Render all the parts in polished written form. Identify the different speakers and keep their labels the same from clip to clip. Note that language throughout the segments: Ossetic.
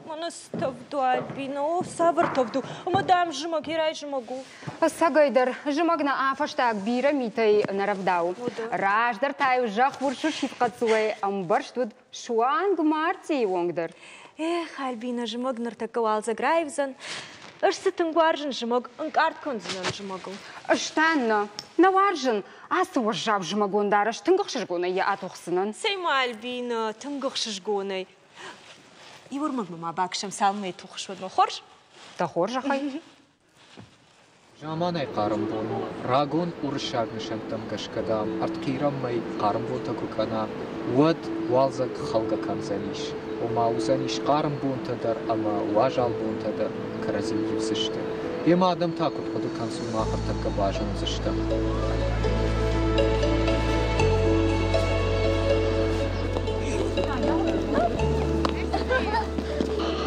Speaker 1: Мӕнӕ цы тӕвд у, Альбина, о, цавӕр тӕвд у? Ӕмӕ дам зымӕг, ирӕй зымӕг у.
Speaker 2: Ӕцӕгӕйдӕр, зымӕг нӕ афӕстаг бирӕ митӕй нӕ рӕвдауы. Раздӕр та-иу зӕхх урс-урсид хъӕццулӕй ӕмбӕрзт уыд суанг мартъийы онг дӕр.
Speaker 1: Эх, Альбина, зымӕг ныртӕккӕ уалдзӕг раивдзӕн. Ӕз цы тынг уарзын зымӕг, ӕнкъард кӕндзынӕн зымӕгыл.
Speaker 2: Ӕз та нӕ, нӕ уарзын. Ацы уӕззау зымӕгон дарӕс тынг ӕхсызгонӕй йӕ атохдзынӕн.
Speaker 1: Цӕй-ма, Альбина, тынг ӕхсызгонӕй. Иу ӕрмӕгмӕ ма бакӕсӕм, цалынмӕ тухыс, уӕдмӕ. Хорз?
Speaker 2: Дӕ хорзӕхӕй.
Speaker 3: Заманай хъарм бон у. Рагон уырыссаг нысӕнттӕм гӕсгӕ, дам, ӕртхъирӕн мӕй хъарм бонтӕ куы кӕна, уӕд уалдзӕг хӕлгӕ кӕндзӕнис. Ома уыдзӕнис хъарм бонтӕ дӕр ӕмӕ уазал бонтӕ дӕр кӕрӕдзи ивдзысты. Йемӕ адӕм та куыд хъуыды кӕнынц, уый мах ӕртӕккӕ базондзыстӕм.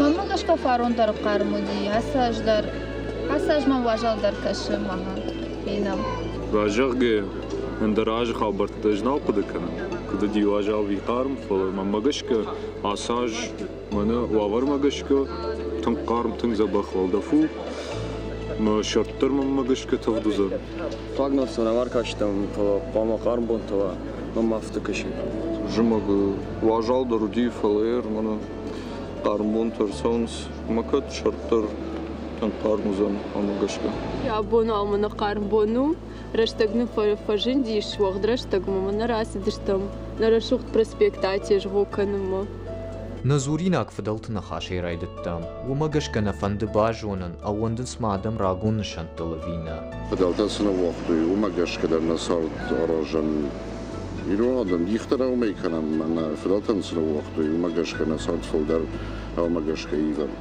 Speaker 4: Мӕнмӕ гӕсгӕ фарон дӕр хъарм уыди, ацы аз дӕр. Ацы аз мӕм уазал дӕр кӕсы, мӕгъа, фенӕм.
Speaker 5: Зӕгъгӕ, ӕндӕр азы хабӕрттӕ ӕз нал хъуыды кӕнын. Куыд уыди уазал ӕви хъарм, фӕлӕ мӕнмӕ гӕсгӕ ацы аз мӕнӕ уавӕрмӕ гӕсгӕ тынг хъарм, тынг дзӕбӕх уӕлдӕф у. Мӕ сӕрд дӕр мӕнмӕ гӕсгӕ тӕвд уыдзӕн.
Speaker 6: Фаг нацон ӕркастӕн, фӕлӕ хъуамӕ хъарм бонтӕ уа, мӕм афтӕ кӕсы.
Speaker 5: Зымӕг уазал дӕр уыди, фӕлӕ мӕнӕ хъарм бонтӕ ӕрцӕуынц ӕмӕ кӕд сӕрд дӕр тынг хъарм уыдзӕн, ӕмӕ гӕсгӕ.
Speaker 7: Абон мӕнӕ хъарм бон у. Рӕстӕг нын фӕзындис, уӕгъд рӕстӕгмӕ мӕнӕ рацыдыстӕм нӕ рӕсугъд проспект атезгъо кӕнынмӕ.
Speaker 3: Нӕ дзуринаг фыдӕлты ныхасӕй райдыдтам. Уымӕ гӕсгӕ нӕ фӕнды базонын, ӕууӕндынц ма адӕм рагон нысӕнттыл ӕви нӕ.
Speaker 8: Фыдӕлтӕ цы ныууагътой, уымӕ гӕсгӕ дӕр нӕ цард аразӕм. Ирон адӕм дих дӕр уымӕй кӕнӕм, ӕмӕ фыдӕлтӕн цы ныууагътой, уымӕ гӕсгӕ нӕ цард фылдӕр уымӕ гӕсгӕ ивӕм.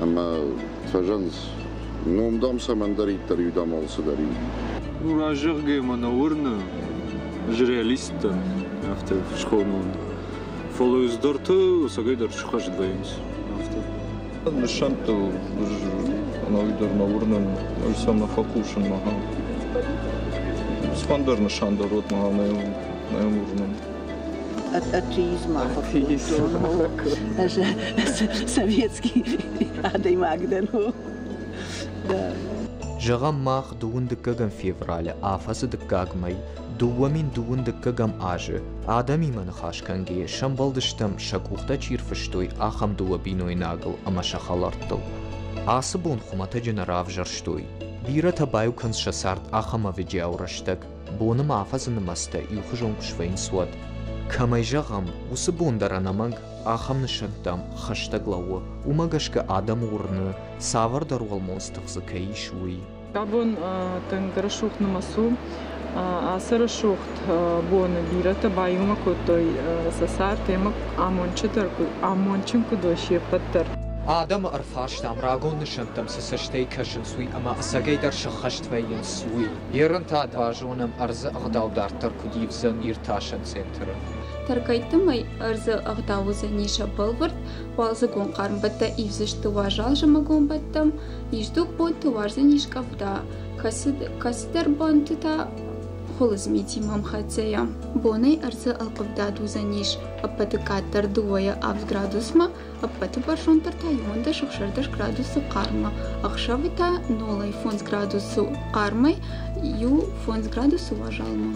Speaker 8: Ӕмӕ фӕзӕгъынц, ном, дам, цӕмӕндӕриддӕр иу, дам, алцыдӕр и.
Speaker 5: Ну, разӕгъгӕ мӕ нӕ уырны, ӕз реалист дӕн, афтӕ схонон. Фӕлӕ ӕздӕрты ӕцӕгӕйдӕр схӕст вӕййынц, афтӕ. Нысӕнттыл ӕнӕуи дӕр нӕ уырнын, ӕз сӕм нӕ фӕхъусын махӕн. Цыфӕндӕр нысан дӕр уӕд махӕн нӕ уырнын.
Speaker 9: Атеизм Советский адӕймаг дӕн.
Speaker 3: Зӕгъӕм, мах дыууын дыккӕгӕм февралы афӕдзы дыккаг мӕй 2000 дыккӕгӕм азы адӕмимӕ ныхас кӕнгӕйӕ сӕмбӕлдыстӕм, сӕ къухтӕ чи рфыстой, ахӕм дыууӕ бинойнагыл ӕмӕ сӕ хӕлӕрттыл. Ацы бон хуымӕтӕджы нӕ равзӕрстой. Бирӕтӕ баиу кӕнынц сӕ цард ахӕм ӕвӕджиау рӕстӕг, боны ма афӕдзы нымӕцтӕ иухуызон куы свӕййынц, уӕд. Кӕмӕй зӕгъӕм, уыцы бон дӕр ӕнӕмӕнг ахӕм нысӕнттӕм хӕстӕг лӕууы, уымӕ гӕсгӕ адӕмы уырны, цавӕрдӕр уӕлмонц тых дзы кӕй ис, уый.
Speaker 10: Абон тынг рӕсугъд нымӕц у. Ацы рӕсугъд боны бирӕтӕ баиумӕ кодтой сӕ цард ӕмӕ амондджын куыд уой се ппӕт дӕр.
Speaker 3: Адӕмы ӕрфарстам, рагон нысӕнттӕм цы цӕстӕй кӕсынц, уый ӕмӕ ӕцӕгӕйдӕр сӕххӕст вӕййынц, уый. Ерын та базонӕм, ӕрдзы ӕгъдау дарддӕр куыд ивдзӕн иртасӕн центры.
Speaker 7: Тӕркӕйтты мӕй ӕрдзы ӕгъдау уыдзӕни сӕ бӕлвырд, уалдзыгон хъармбӕттӕ ивдзысты уазал зымӕгон бӕттӕм, исдуг бонты уарзӕнис къӕвда, кӕцыдӕр бонты та хуылыдз митимӕ ӕмхӕццӕйӕ. Бонӕй ӕрдзы ӕлхъывдад уыдзӕнис ӕппӕты къаддӕр дыууӕйӕ авд градусмӕ, ӕппӕты бӕрзонддӕр та 11-16 градусы хъарммӕ, ӕхсӕвы та нолӕй фондз градусы хъармӕй иу фондз градусы уазалмӕ.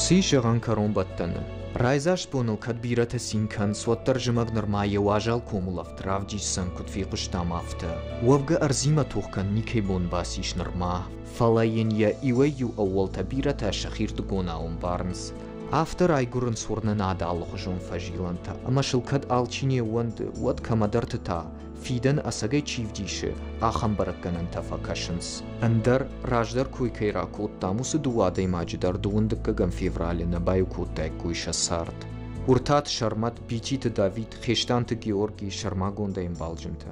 Speaker 3: Цы ис зӕгъӕн кӕронбӕттӕны? Райдзаст боныл кӕд бирӕтӕ цин кӕнынц, уӕддӕр зымӕг нырма йӕ уазал комулӕфт равдисдзӕн, куыд фехъуыстам, афтӕ. Уӕвгӕ ӕрдзимӕ тох кӕнын никӕй бон бацис нырма, фӕлӕ йын йӕ иуӕй-иу ӕууӕлтӕ бирӕтӕ сӕхирдыгонау ӕмбарынц. Афтӕ райгуырынц уырнынады алыхуызон фӕзилӕнтӕ, ӕмӕ сыл кӕд алчи не ууӕнды, уӕд кӕмӕдӕрты та, фидӕн ӕцӕгӕй чи вдисы, ахӕм бӕрӕггӕнӕнтӕ фӕкӕсынц. Ӕндӕр, раздӕр кой кӕй ракодтам, уыцы дыууӕ адӕймаджы дӕр дыууын дыккӕгӕм февралы нӕ баиу кодтаиккой сӕ цард. Уыртаты Сӕрмӕт, Бититы Давид, Хестанты Георгий сӕрмагондӕй ӕмбалджынтӕ.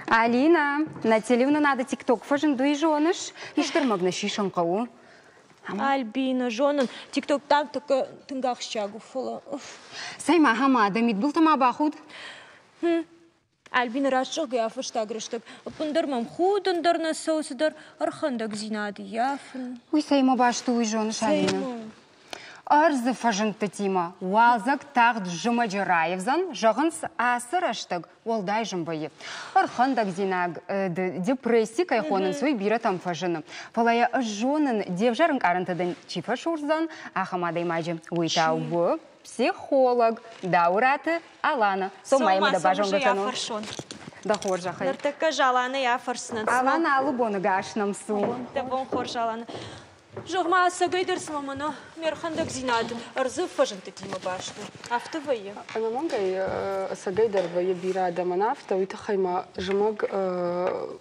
Speaker 2: Алина, нӕ телеуынынады ТикТок фӕзынд, уый зоныс? Исты ӕрмӕг нӕ сисын хъӕуы.
Speaker 1: Альбина, зонын, ТикТок там тынг ахсджиаг у, фӕлӕ.
Speaker 2: Цӕй-ма, хӕма, дӕ мидбылты ма бахуд.
Speaker 1: Альбина раст зӕгъгӕ, фӕстаг рӕстӕг ӕппындӕр мӕм худын дӕр нӕ цӕуы, цыдӕр ӕрхӕндӕгдзинад ййафын.
Speaker 2: Уый цӕимӕ баст у, уый зоныс, Алина? Ӕрдзы фӕзындтытимӕ уалдзӕг тагъд зымӕджы раивдзӕн, зӕгъынц, ацы рӕстӕг уӕлдай зын вӕййы. Ӕрхӕндӕгдзинад, депресси кӕй хонынц, уый бирӕтӕм фӕзыны. Фӕлӕ йӕ ӕз зонын, де взӕр ӕнкъарӕнтӕ дын чи фӕсурдзӕн, ахӕм адӕймаджы. Уый та у психолог Дауыраты Алана. Цомайы дӕ базонгӕ кӕнон. Дӕ хорзӕхӕй.
Speaker 1: Ныртӕккӕ Аланӕй афӕрсынӕн.
Speaker 2: Алана алы боны гас нӕм цу.
Speaker 1: Дӕ бон хорз, Алана. Зӕгъ-ма, ӕцӕгӕйдӕр цыма мӕнӕ ме рхӕндӕгдзинад ӕрдзы фӕзындтытимӕ баст у, афтӕ вӕййы?
Speaker 11: Ӕнӕмӕнгӕй, ӕцӕгӕйдӕр вӕййы бирӕ адӕмӕн афтӕ, уый тыххӕй ма зымӕг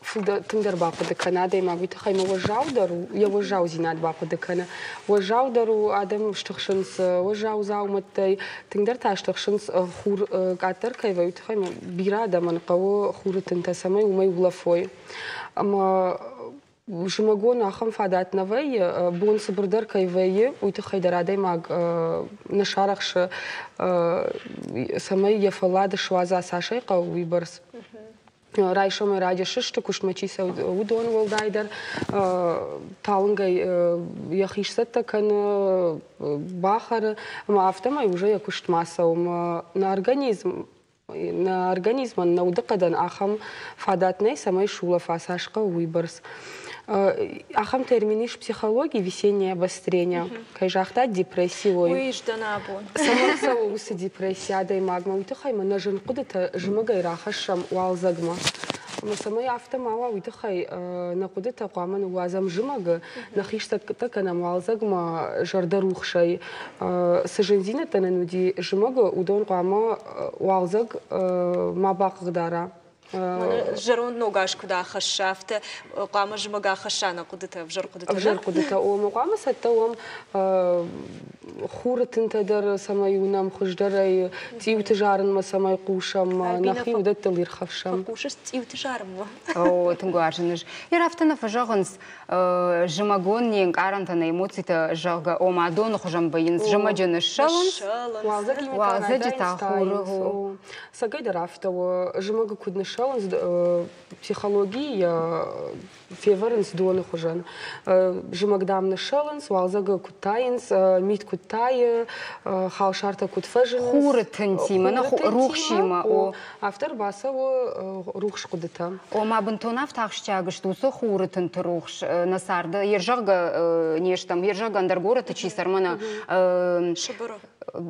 Speaker 11: фылдӕр тынгдӕр бахъуыды кӕны адӕймаг, уый тыххӕй ма уӕззаудӕр у, йӕ уӕззаудзинад бахъуыды кӕны. Уӕззаудӕр у, адӕм стыхсынц уӕззау дзаумӕттӕй, тынгдӕр та стыхсынц хур къаддӕр кӕй вӕййы, уый тыххӕй ма бирӕ адӕмӕн хъӕуы хуры тынтӕ, цӕмӕй уымӕй улӕфой. Ӕмӕ Зымӕгон ахӕм фадат нӕ вӕййы, бон цыбырдӕр кӕй вӕййы, уый тыххӕй дӕр адӕймаг нӕ сарӕхсы, цӕмӕй йӕ фӕллад суадза, цас ӕй хъӕуы, уыйбӕрц. Райсомӕй раджы сысты, куыстмӕ чи цӕуы, уыдон уӕлдайдӕр талынгӕй йӕхи сцӕттӕ кӕны, бахӕры, ӕмӕ афтӕмӕй уже йӕ куыстмӕ цӕуы. Нӕ организм Нӕ организмӕн, нӕ удыхъӕдӕн ахӕм фадат нӕй, цӕмӕй сулӕфа, цас хъӕуы, уыйбӕрц. Ахӕм термин ис психологии весеннее обострение. Кӕй загъта, депресси уой.
Speaker 1: Уый ис дӕн абон.
Speaker 11: Цӕмӕн цӕуы уыцы депресси адӕймагмӕ, уый тыххӕй ма нӕ зын хъуыдытӕ зымӕгӕй рахӕссӕм уалдзӕгмӕ. Ӕмӕ цӕмӕй афтӕ ма уа, уый тыххӕй нӕ хъуыдытӕ хъуамӕ ныууадзӕм зымӕгы, нӕхи сцӕттӕ кӕнӕм уалдзӕгмӕ зӕрдӕрухсӕй. Цы зындзинӕдтӕ нын уыди зымӕгы, уыдон хъуамӕ уалдзӕг ма бахъыгдара.
Speaker 1: Зӕронд ног аз куыд ахӕсса, афтӕ хъуамӕ зымӕг ахӕсса нӕ хъуыдытӕ, ӕвзӕр хъуыдытӕ.
Speaker 11: Ӕвзӕр хъуыдытӕ, ома хъуамӕ цӕттӕ уӕм хуры тынтӕ дӕр цӕмӕй уынӕм хуыздӕрӕй, цъиуты зарынмӕ цӕмӕй хъусӕм, нӕхи уыдӕттыл ирхӕфсӕм.
Speaker 1: Фӕхъусыс цъиуты зарынмӕ?
Speaker 2: О, тынг уарзын ӕз. Йе афтӕ нӕ фӕзӕгъынц, зымӕгон не нкъарӕнтӕ, нӕ эмоцитӕ, зӕгъгӕ, ома доны хуызӕн вӕййынц, зымӕджы ныссӕлынц, уалдзӕджы та хуры.
Speaker 11: Цӕгӕйдӕр афтӕ у, зымӕгы куыд ныссӕлынц, психологийы февӕрынц доны хуызӕн. Зымӕг, дам, ныссӕлынц, уалдзӕгы куыд тайынц, мит куыд тайы, халсартӕ куыд фӕзынынц.
Speaker 2: Хуры тынтимӕ, рухсимӕ.
Speaker 11: О, афтӕ ӕрбацӕуы рухс хъуыдытӕ.
Speaker 2: Ома бынтон афтӕ ахсджиаг сты уыцы хуры тынты рухс нӕ царды. Йе зӕгъгӕ не стӕм, йе зӕгъгӕ ӕндӕр горӕты чи цӕры, мӕнӕ
Speaker 1: Сыбыры.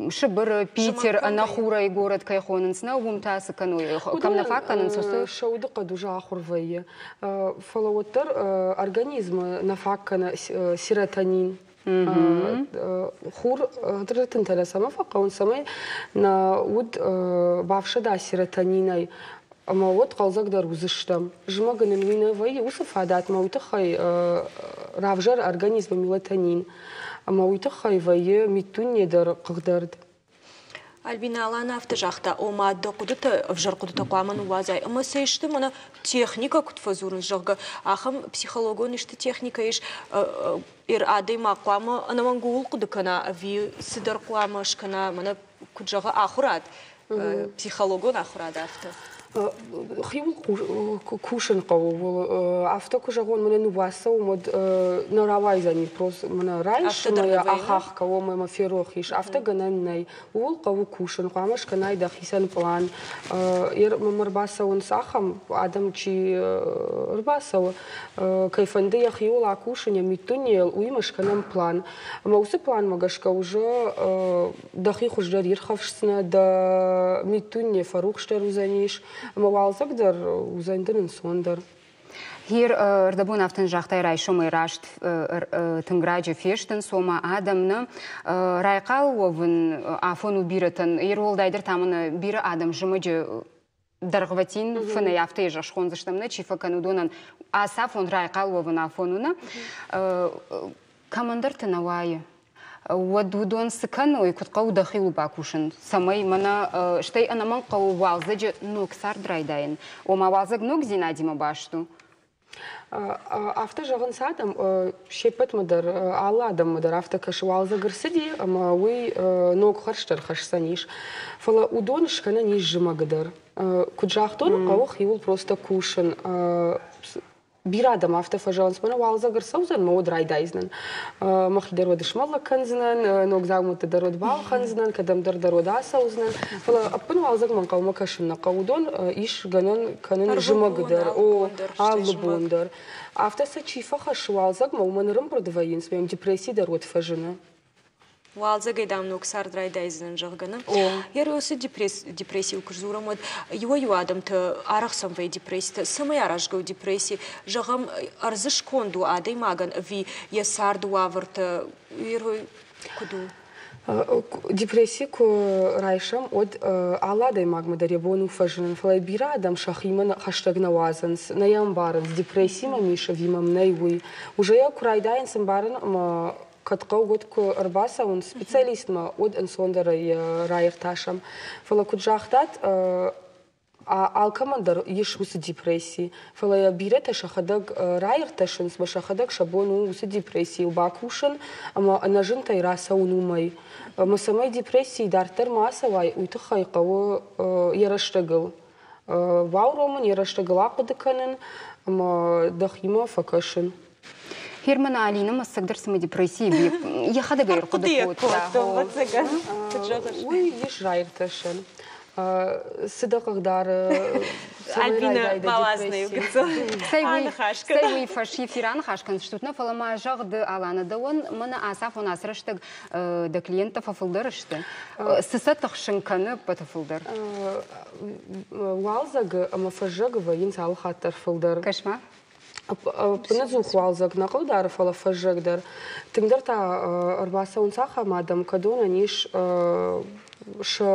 Speaker 2: Сыбыры, Питер, ӕнӕхурӕй горӕт кӕй хонынц, нӕ уым та цы кӕной, кӕм нӕ фаг кӕнынц, уыцы.
Speaker 11: Сӕ удыхъӕд уже ахуыр вӕййы. Фӕлӕ уӕддӕр организмы нӕ фаг кӕны серотонин. Хур тынтӕ нӕ цӕмӕ фӕхъӕуынц, цӕмӕй нӕ уд бафсада серотонинӕй, ӕмӕ уӕд хъӕлдзӕгдӕр уыдзыстӕм. Зымӕгы нын уый нӕ вӕййы, уыцы фадатмӕ уый тыххӕй равзӕры организмы мелатонин. Ӕмӕ уый тыххӕй вӕййы миддуне дӕр хъыгдӕрд.
Speaker 1: Альбина Алана афтӕ загъта, ома дӕ хъуыдытӕ, ӕвзӕр хъуыдытӕ хъуамӕ ныууадзай. Ӕмӕ сӕ исты мӕнӕ техникӕ куыд фӕдзурынц, зӕгъгӕ, ахӕм психологон исты техникӕ ис, адӕймаг хъуамӕ ӕнӕмӕнг ууыл хъуыды кӕна ӕви цыдӕр хъуамӕ скӕна, мӕнӕ куыд зӕгъы, ахуырад, психологон ахуырад афтӕ.
Speaker 11: Хиуыл кусын хъӕуы. Афтӕ куы зӕгъон, мӕнӕ ныууасӕуӕм, уӕд нӕ рауайдзӕни просто мӕнӕ райс ӕмӕ йӕ ахахх кӕуӕм ӕмӕ ферох ис. Афтӕ гӕнӕн нӕй. Ууыл хъӕуы кусын, хъуамӕ скӕнай дӕхицӕн пълан. Мӕм ӕрбацӕуынц ахӕм адӕм, чи ӕрбацӕуы, кӕй фӕнды йӕхиуыл акусын, йӕ миддунейыл, уыимӕ скӕнӕм план. Ӕмӕ уыцы планмӕ гӕсгӕ уже дӕхи хуыздӕр ирхӕфсдзынӕ, дӕ миддуне фӕрухсдӕр уыдзӕнис, ӕмӕ уалдзӕг дӕр уыдзӕн дын ӕнцондӕр.
Speaker 2: Гьер ӕрдӕбон афтӕ загътай райсомӕй раст тынг раджы фестынц, ома адӕм нӕ райхъал уӕвын афон у бирӕтӕн. Ер уӕлдайдӕр та мын бирӕ адӕм зымӕджы дӕргъвӕтин фынӕй афтӕ йӕ схондзыстӕм нӕ чи фӕкӕны, уыдонӕн ацафон райхъал уӕвын афон у нӕ. Кӕмӕндӕрты нӕ уайы. Уӕд уыдон цы кӕной, куыд хъӕуы дӕхиуыл бакусын, цӕмӕй мӕнӕ стӕй ӕнӕмӕнг хъӕуы уалдзӕджы ног цард райдайын. Ома уалдзӕг ногдзинадимӕ баст у.
Speaker 11: Афтӕ зӕгъынц адӕм, се ппӕтмӕ дӕр, алы адӕммӕ дӕр афтӕ кӕсы, уалдзӕг ӕрцыди ӕмӕ уый ног хӕрзтӕ ӕрхӕсдзӕнис. Фӕлӕ уыдон скӕнӕн ис зымӕгы дӕр. Куыд загътон, хъӕуы хиуыл просто кусын. Бирӕ адӕм афтӕ фӕзӕгъынц, мӕнӕ уалдзӕг ӕрцӕудзӕн, мӕ уӕд райдайдзынӕн. Мӕхи дӕр уӕд смӕллӕг кӕндзынӕн, ног дзаумӕттӕ дӕр уӕд балхӕндзынӕн, кӕдӕмдӕр дӕр уӕд ацӕудзынӕн. Фӕлӕ ӕппын уалдзӕгмӕ ӕнхъӕлмӕ кӕсын нӕ хъӕуы. Уыдон ис гӕнӕн кӕнын зымӕг дӕр, о, алы бон дӕр. Афтӕ сӕ чи фӕхӕссы уалдзӕгмӕ, уымӕн ӕрӕмбырд вӕййынц, мӕм депресси дӕр уӕд фӕзыны.
Speaker 1: Уалдзӕгӕй, дам, ног цард райдайдзынӕн, зӕгъгӕ, нӕ? Уыцы депрессийыл куы сдзурӕм, уӕд иуӕй-иу адӕмтӕ арӕх сӕм вӕййы депресситӕ. Цӕмӕй аразгӕ у депресси? Зӕгъӕм, ӕрдзы сконд у адӕймагӕн ӕви йӕ царды уавӕртӕ куыд у?
Speaker 11: Депресси куы райсӕм, уӕд алы адӕймагмӕ дӕр йӕ бон у фӕзынын, фӕлӕ бирӕ адӕм сӕхимӕ хӕстӕг нӕ уадзынц, нӕ йӕ ӕмбарынц, депресси мӕм ис ӕви мӕм нӕй, уый. Уже йӕ куы райдайынц ӕмбарын ӕмӕ кӕд хъӕуы, уӕд куы ӕрбацӕуынц специалистмӕ, уӕд ӕнцондӕрӕй раиртасӕм. Фӕлӕ куыд загътат, алкӕмӕн дӕр ис уыцы депресси, фӕлӕ йӕ бирӕтӕ сӕхӕдӕг раиртасынц ӕмӕ сӕхӕдӕг сӕ бон у уыцы депрессийыл бакусын ӕмӕ ӕнӕзынтӕй рацӕуын уымӕй. Ӕмӕ цӕмӕй депрессийы дарддӕр ма ацӕуай, уый тыххӕй хъӕуы йӕ рӕстӕгыл бауромын, йӕ рӕстӕгыл ахъуыды кӕнын ӕмӕ дӕхимӕ фӕкӕсын.
Speaker 2: Герман Алина ма цӕгдӕр цыма депрессийы йӕхӕдӕг ӕрхъуыды кодта.
Speaker 11: Уый ис раиртасӕн. Цы дӕ хъыгдары?
Speaker 1: Альбина Балазная
Speaker 2: Цӕй уый фӕс раныхас кӕндзыстут нӕ, фӕлӕ ма зӕгъ ды, Алана, дӕуӕн мӕнӕ ацафон ацы рӕстӕг дӕ клиенттӕ фӕфылдӕр сты. Цы сӕ тыхсын кӕны ӕппӕты фылдӕр?
Speaker 11: Уалдзӕгы ӕмӕ фӕззӕгы вӕййынц алы хатт дӕр фылдӕр.
Speaker 2: Кӕс-ма.
Speaker 11: Ӕппынӕдзух уалдзӕг нӕ хъыгдары, фӕлӕ фӕззӕг дӕр. Тынгдӕр та ӕрбацӕуынц ахӕм адӕм, кӕдонӕн ис сӕ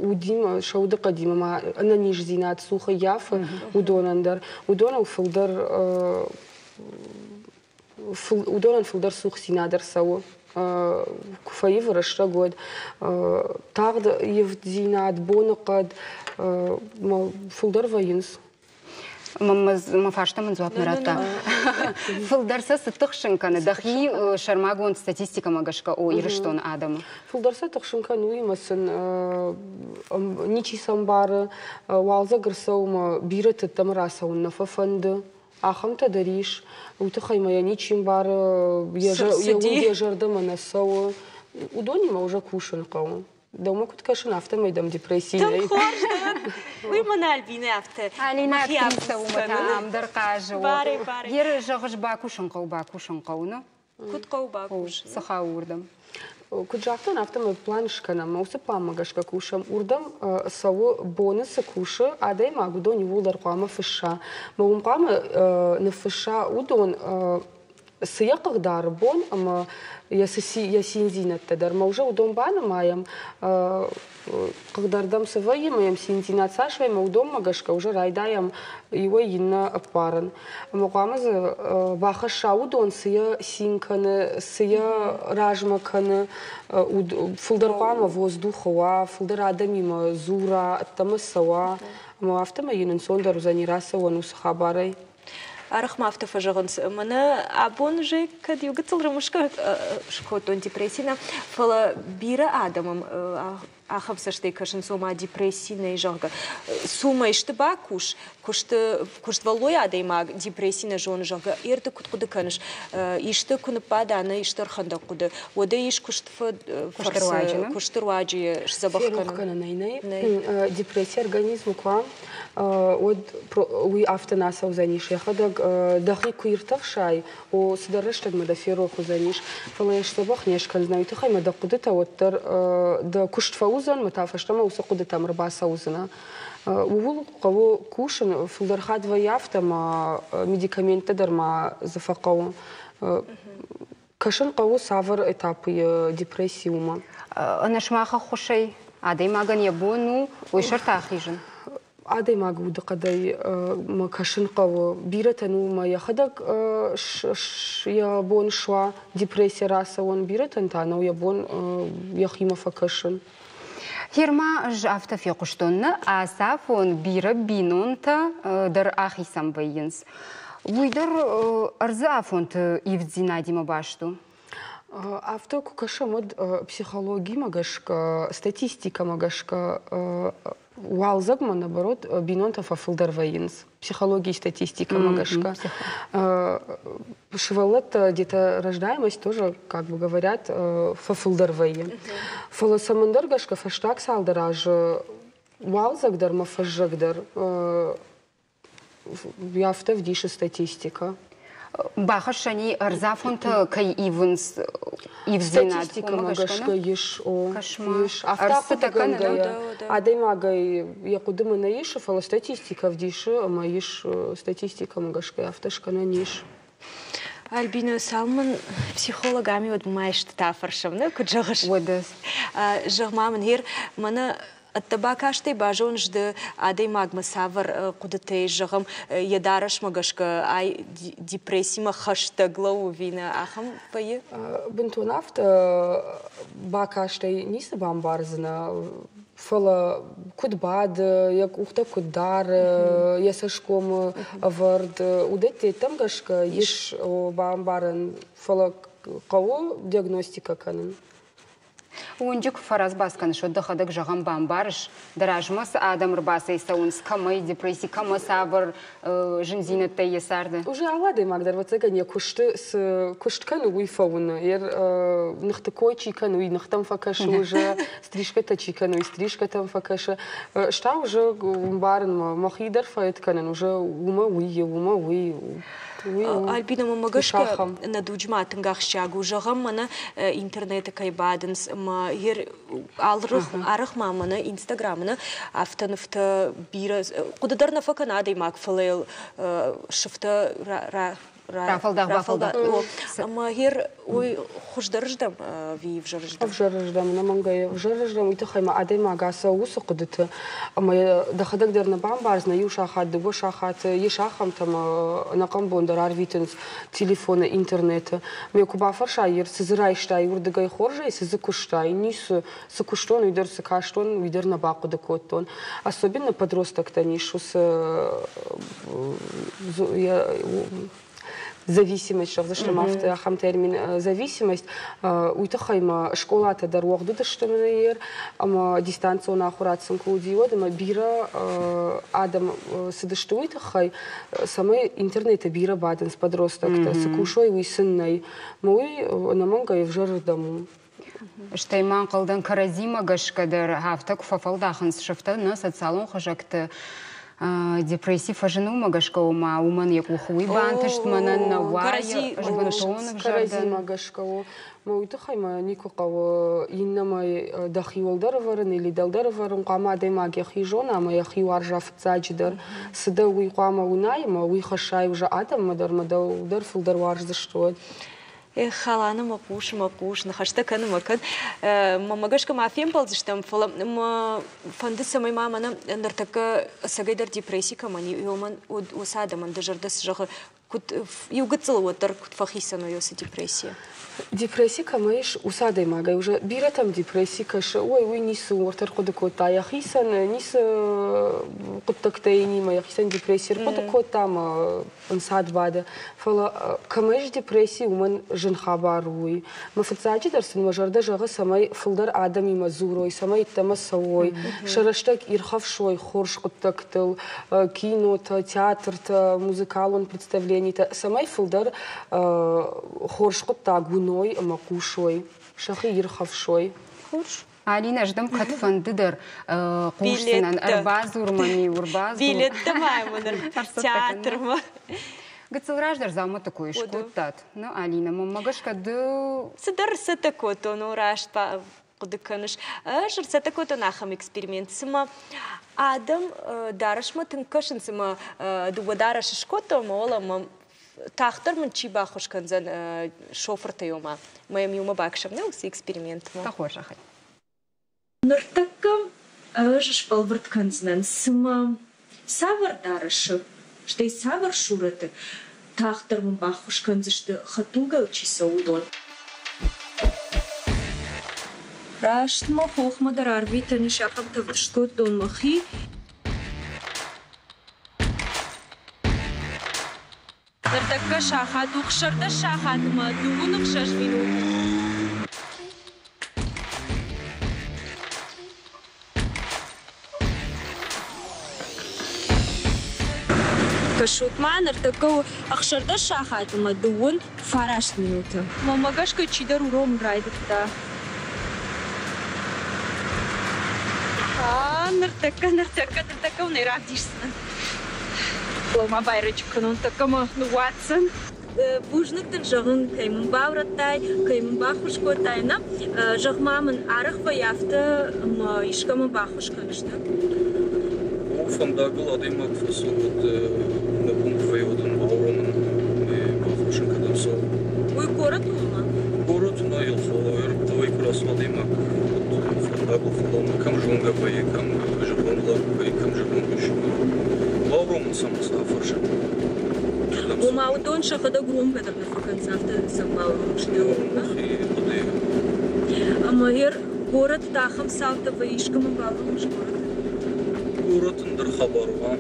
Speaker 11: удимӕ, сӕ удыхъӕдимӕ ма ӕнӕниздзинад цух ӕййафы, уыдонӕн дӕр. Уыдоныл фылдӕр уыдонӕн фылдӕр цухдзинад ӕрцӕуы. Куы фӕивы рӕстӕг, уӕд тагъд ивддзинад, боныхъӕд фылдӕр вӕййынц.
Speaker 2: Мӕ фарста мын дзуапп нӕ радта. Фылдӕр сӕ цы тыхсын кӕны дӕхи сӕрмагонд статистикӕмӕ гӕсгӕ о Ирыстоны адӕмы?
Speaker 11: Фылдӕр сӕ тыхсын кӕны уыимӕ сын ничи сӕ ӕмбары. Уалдзӕг ӕрцӕуы бирӕты ӕддӕмӕ рацӕуын нӕ фӕфӕнды. Ахӕмтӕ дӕр ис. Уый тыххӕй ма йӕ ничи ӕмбары, йӕ уд йӕ зӕрдӕмӕ нӕ цӕуы. Уыдонимӕ уже кусын хъӕуы. Дӕумӕ куыд кӕсын, афтӕмӕй дӕм депресси нӕй.
Speaker 1: Тынг хорз дӕн. Уый мӕнӕ Альбинӕ афтӕ.
Speaker 2: Алинӕ актрисӕ у мӕ та ам дӕр хъазы.
Speaker 1: Баре, баре.
Speaker 2: Ер зӕгъыс, бакусын хъӕуы, бакусын хъӕуы, нӕ?
Speaker 1: Куыд хъӕуы бакусын?
Speaker 2: Цы хауы уырдӕм?
Speaker 11: Куыд загътон, афтӕмӕй план скӕнӕм, уыцы планмӕ гӕсгӕ кусӕм. Уырдӕм цӕуы боны цы кусы адӕймаг, уыдон иууылдӕр хъуамӕ фысса. Мӕ уым хъуамӕ ныффысса уыдон цы йӕ хъыгдары бон ӕмӕ йӕ йӕ циндзинӕдтӕ дӕр мӕ уже уыдон банымайӕм, хъыгдардӕм цы вӕййы ӕмӕ йӕм циндзинад цас вӕййы, ӕмӕ уыдонмӕ гӕсгӕ уже райдайӕм иуӕй иннӕ ӕппарын. Ӕмӕ хъуамӕ дзы бахӕсса уыдон, цы йӕ цин кӕны, цы йӕ размӕ кӕны, фылдӕр хъуамӕ воздухы уа, фылдӕр адӕмимӕ дзура, ӕддӕмӕ цӕуа, ӕмӕ афтӕмӕй йын ӕнцондӕр уыдзӕни рацӕуӕн уыцы хабарӕй.
Speaker 1: Арӕх ма афтӕ фӕзӕгъынц, мӕнӕ абон уже кӕд иу гыццыл рымысгӕ скодтон депресси нӕ, фӕлӕ бирӕ адӕмӕн ахӕм цӕстӕй кӕсынц, ома депресси нӕй, зӕгъгӕ. Цумӕ исты бакус, куысты куыствӕллой адӕймаг депресси нӕ зоны, зӕгъгӕ, ерды куыд хъуыды кӕныс, исты куы ныббада, нӕ исты ӕрхӕндӕг хъуыды, уӕд ӕй ис куыст куысты руаджы сдзӕбӕх
Speaker 11: кӕнын? Нӕй, нӕй. Депресси организмы куы уӕд уый афтӕ нӕ ацӕудзӕнис йӕхӕдӕг дӕхи куы иртӕфсай, о, цыдӕр рӕстӕгмӕ дӕ ферох уыдзӕнис, фӕлӕ йӕ сдзӕбӕх не скӕндзынӕ, уый тыххӕй ма дӕ хъуыдытӕ уӕддӕр дӕ куыст фӕуыдзӕн, ӕмӕ та фӕстӕмӕ уыцы хъуыдытӕм ӕрбацӕудзынӕ. Ууыл хъӕуы кусын, фылдӕр хатт вӕййы афтӕ, ӕмӕ медикаменттӕ дӕр ма дзы фӕхъӕуы. Кӕсын хъӕуы цавӕр этапы депресси уымӕ.
Speaker 2: Ӕнӕ сымах ӕххуысӕй адӕймагӕн йӕ бон у уый сӕрты ахизын?
Speaker 11: Адӕймагы удыхъӕдӕй мӕ кӕсын хъӕуы. Бирӕтӕн у мӕ йӕхӕдӕг йӕ бон суа депрессийӕ рацӕуын, бирӕтӕн та нӕу йӕ бон йӕхимӕ фӕкӕсын.
Speaker 2: Герма ӕз афтӕ фехъуыстон, нӕ ацафон бирӕ бинонтӕ дӕр ахицӕн вӕййынц. Уый дӕр ӕрдзы афонты ивддзинадимӕ баст у?
Speaker 11: Афтӕ куы кӕсӕм, уӕд психологимӕ гӕсгӕ, статистикӕмӕ гӕсгӕ Уалдзӕгмӕ, наоборот, бинонтӕ фӕфылдӕр вӕййынц психологийы статистикӕмӕ гӕсгӕ. Сывӕллӕттӕ где-то рождаемость тоже, как бы говорят, фӕфылдӕр вӕййы. Фӕлӕ цӕмӕндӕр гӕсгӕ фӕстаг цалдӕр азы уалдзӕг дӕр ӕмӕ фӕззӕг дӕр афтӕ вдисы статистикӕ.
Speaker 2: Бахӕссӕни ӕрдзафонтӕ кӕй ивынц ивдзинад.
Speaker 11: Статистикӕмӕ гӕсгӕ ис, о, ис. Афтӕ ахъуыдыгӕнгӕйӕ адӕймагӕй йӕ хъуыдымӕ нӕ исы, фӕлӕ статистикӕ вдисы ӕмӕ ис статистикӕмӕ гӕсгӕ афтӕ скӕнӕн ис.
Speaker 1: Альбина, цалынмӕ психолог ами уӕд ма истытӕ афӕрсӕм, нӕ куыд зӕгъыс?
Speaker 2: Уӕдӕ.
Speaker 1: Зӕгъ-ма мын, гъер, мӕнӕ ӕддӕ бакастӕй базоныс ды адӕймагмӕ цавӕр хъуыдытӕ ис, зӕгъӕм, йӕ дарӕсмӕ гӕсгӕ ай депрессимӕ хӕстӕг лӕууы ӕви нӕ, ахӕм вӕййы?
Speaker 11: Бынтон афтӕ бакастӕй ницы бамбардзынӕ, фӕлӕ куыд бады, йӕ къухтӕ куыд дары, йӕ цӕсгомы ӕвӕрд, уыдӕттӕм гӕсгӕ ис бамбарӕн, фӕлӕ хъӕуы диагностикӕ кӕнын.
Speaker 2: Уынджы куы фӕразбас кӕныс, уӕд дӕхӕдӕг зӕгъӕм бамбарыс, дӕ размӕ цы адӕм ӕрбацӕйцӕуынц, кӕмӕй депресси, кӕмӕ цавӕр зындзинӕдтӕй йӕ царды.
Speaker 11: Уже алы адӕймаг дӕр, ӕвӕццӕгӕн, йӕ куысты цы куыст кӕны, уый фӕуыны. Йе ныхты кой чи кӕны, уый ныхтӕм фӕкӕсы уже, стрижкӕтӕ чи кӕны, уый стрижкӕтӕм фӕкӕсы. Стӕй уже ӕмбарынмӕ мӕхи дӕр фӕэт кӕнын, уже уымӕ уый, уымӕ уый.
Speaker 1: Альбина, мӕмӕ гӕсгӕ нӕ дуджы ма тынг ахсджиаг у. Зӕгъӕм, мӕнӕ интернеты кӕй бадынц ӕмӕ арӕх ма мӕнӕ Инстаграмы нӕ афтӕ нывтӕ бирӕ хъуыды дӕр нӕ фӕкӕны адӕймаг, фӕлӕ йыл сыфтӕ
Speaker 2: рафӕлдах-бафӕлдах.
Speaker 1: Ӕмӕ гъер уый хуыздӕрыздӕм ӕви ӕвзӕрыздӕм?
Speaker 11: Ӕвзӕрыздӕм, ӕнӕмӕнгӕй ӕвзӕрыздӕм, уый тыххӕй ма адӕймаг ацӕуы уыцы хъуыдыты, ӕмӕ дӕхӕдӕг дӕр нӕ бамбардзынӕ, иу сахат, дыууӕ сахаты ис ахӕмтӕ ӕмӕ ӕнӕхъӕн бон дӕр арвитынц телефоны, интернеты. Мӕ куы бафӕрсай, цы дзы райстай уырдыгӕй хорзӕй, цы дзы куыстай, ницы, цы куыстон, уый дӕр, цы кастон, уый дӕр нӕ бахъуыды кодтон. Особенно подростоктӕн ис уыцы зависимость, зӕгъдзыстӕм афтӕ, ахӕм термин зависимость. Уый тыххӕй ма скъолатӕ дӕр уӕгъд уыдысты мӕнӕ ӕмӕ дистанцион ахуырад сын куы уыди, уӕд ӕмӕ бирӕ адӕм цыдысты уый тыххӕй, цӕмӕй интернеты бирӕ бадынц подростоктӕ, цы кусой, уый сын нӕй. Мӕ уый ӕнӕмӕнгӕй ӕвзӕрырдӕм у.
Speaker 2: Стӕй ма ӕнхъӕлдӕн кӕрӕдзимӕ гӕсгӕ дӕр афтӕ куы фӕфӕлдахынц сыфтӕ нӕ социалон хызӕгты депресси фӕзыны уымӕ гӕсгӕ, ома уымӕн йӕ къухы уый бантыст, мӕнӕн нӕ уайы, ӕз бынтон ӕвзӕр дӕн.
Speaker 11: Кӕрӕдзимӕ гӕсгӕ у. Мӕ уый тыххӕй мӕ никуы хъӕуы иннӕмӕй дӕхиуыл дӕр ӕвӕрын или дӕлдӕр ӕвӕрын. Хъуамӕ адӕймаг йӕхи зона ӕмӕ йӕхи уарза фыццаджыдӕр. Цы дӕ, уый хъуамӕ уынай ӕмӕ уый хӕссай уже адӕммӕ дӕр ӕмӕ дӕу дӕр фылдӕр уарздзысты уӕд.
Speaker 1: Эх, Халаны мӕ хъус, мӕ хъус, ныхӕстӕ кӕны мӕ кӕд. Мӕмӕ гӕсгӕ ма фембӕлдзыстӕм, фӕлӕ мӕ фӕнды, цӕмӕй ма мӕнӕ ныртӕккӕ ӕцӕгӕйдӕр депресси кӕмӕн и, уымӕн уыцы адӕмӕн дӕ зӕрдӕ цы зӕгъы, куыд иу гыццыл уӕддӕр куыд фӕхицӕн уой уыцы депрессийӕ?
Speaker 11: Депресси кӕмӕ ис, уыцы адӕймагӕй уже бирӕтӕм депресси кӕсы, ой, уый ницы у, ӕрхъуыды кодта йӕхицӕн, ницы хъуыддӕгтӕ йын йӕхицӕн депресси ӕрхъуыды кодта ӕмӕ ӕнцад бады. Фӕлӕ кӕмӕ ис депресси, уымӕн зын хабар у уый. Мӕ фыццаджыдӕр сын мӕ зӕрдӕ зӕгъы, цӕмӕй фылдӕр адӕмимӕ дзурой, цӕмӕй ӕддӕмӕ цӕуой, сӕ рӕстӕг ирхӕфсой хорз хъуыддӕгтыл, кинотӕ, театртӕ, музыкалон представленитӕ, цӕмӕй фылдӕр хорз хъуыддаг уыной ӕмӕ хъусой, сӕхи ирхӕфсой.
Speaker 1: Хорз.
Speaker 2: Алина, ӕз дӕм кӕдфӕнды дӕр хъусдзынӕн, ӕрбадзур мӕм-иу, ӕрбадзур.
Speaker 1: Билеттӕ ма мын театрмӕ.
Speaker 2: Гыццыл раздӕр дзаумӕтты кой скодтат. Ну, Алина, мӕнмӕ гӕсгӕ ды...
Speaker 1: Цыдӕр цӕттӕ кодтон, о, раст хъуыды кӕныс. Ӕз ӕрцӕттӕ кодтон ахӕм эксперимент, цыма адӕм дарӕсмӕ тынг кӕсынц, ӕмӕ дыууӕ дарӕсы скодтон, ӕмӕ уӕлӕ мӕм тагъддӕр мын чи баххуыс кӕндзӕн шофыртӕй, ома мӕ йӕм иумӕ бакӕсӕм нӕ уыцы экспериментмӕ.
Speaker 2: Дӕ хорзӕхӕй.
Speaker 1: Ныртӕккӕ ӕз сбӕлвырд кӕндзынӕн, цымӕ цавӕр дарӕсы, стӕй цавӕр сурӕты тагъддӕр мын баххуыс кӕндзысты хӕдтулгӕйыл чи цӕуы, уыдон. Раст мӕ хохмӕ дӕр арвитӕн ис, ахӕм тӕвд скодтон мӕхи. Ныртӕккӕ сахат у 16 сахатмӕ 26 минуты. Кӕсут-ма, ныртӕккӕ у 16 сахаты ӕмӕ 29 минуты. Мӕнмӕ гӕсгӕ чидӕр уромын райдыдта. Ныртӕккӕ, ныртӕккӕ, ныртӕккӕ уын ӕй равдисдзынӕн. Ма байрӕджы кӕнон, тӕккӕ мӕ ныууадздзӕн. Бузныг дын зӕгъын, кӕй мын баурӕдтай, кӕй мын баххуыс кодтай. Нӕ, зӕгъ-ма мын, арӕх вӕййы афтӕ ӕмӕ искӕмӕн баххуыс кӕныс, нӕ?
Speaker 5: О, фӕндагыл адӕймаг фӕцӕуы, мӕ бон куы вӕййы, уӕд ын бауромын, баххуыс ын кӕдӕм цӕуы.
Speaker 1: Уый горӕт у ӕмӕ?
Speaker 5: Горӕт нӕ, хъӕуӕй куы рацӕуа адӕймаг, уӕд фӕндагыл фӕлӕууын кӕм зонгӕ вӕййы, кӕм зӕронд лӕг вӕййы, кӕм зӕронд ус. Бауромын сӕм афӕрсын.
Speaker 1: Ома уыдон сӕхӕдӕг уромгӕ дӕр нӕ фӕкӕнынц, афтӕ сӕм бауромсты.
Speaker 5: Мӕхи хъуыдыйы.
Speaker 1: Ӕмӕ ер горӕтты ахӕм цаутӕ вӕййы, искӕмӕн бауромыс горӕты?
Speaker 5: Горӕт ӕндӕр хабар у. Ам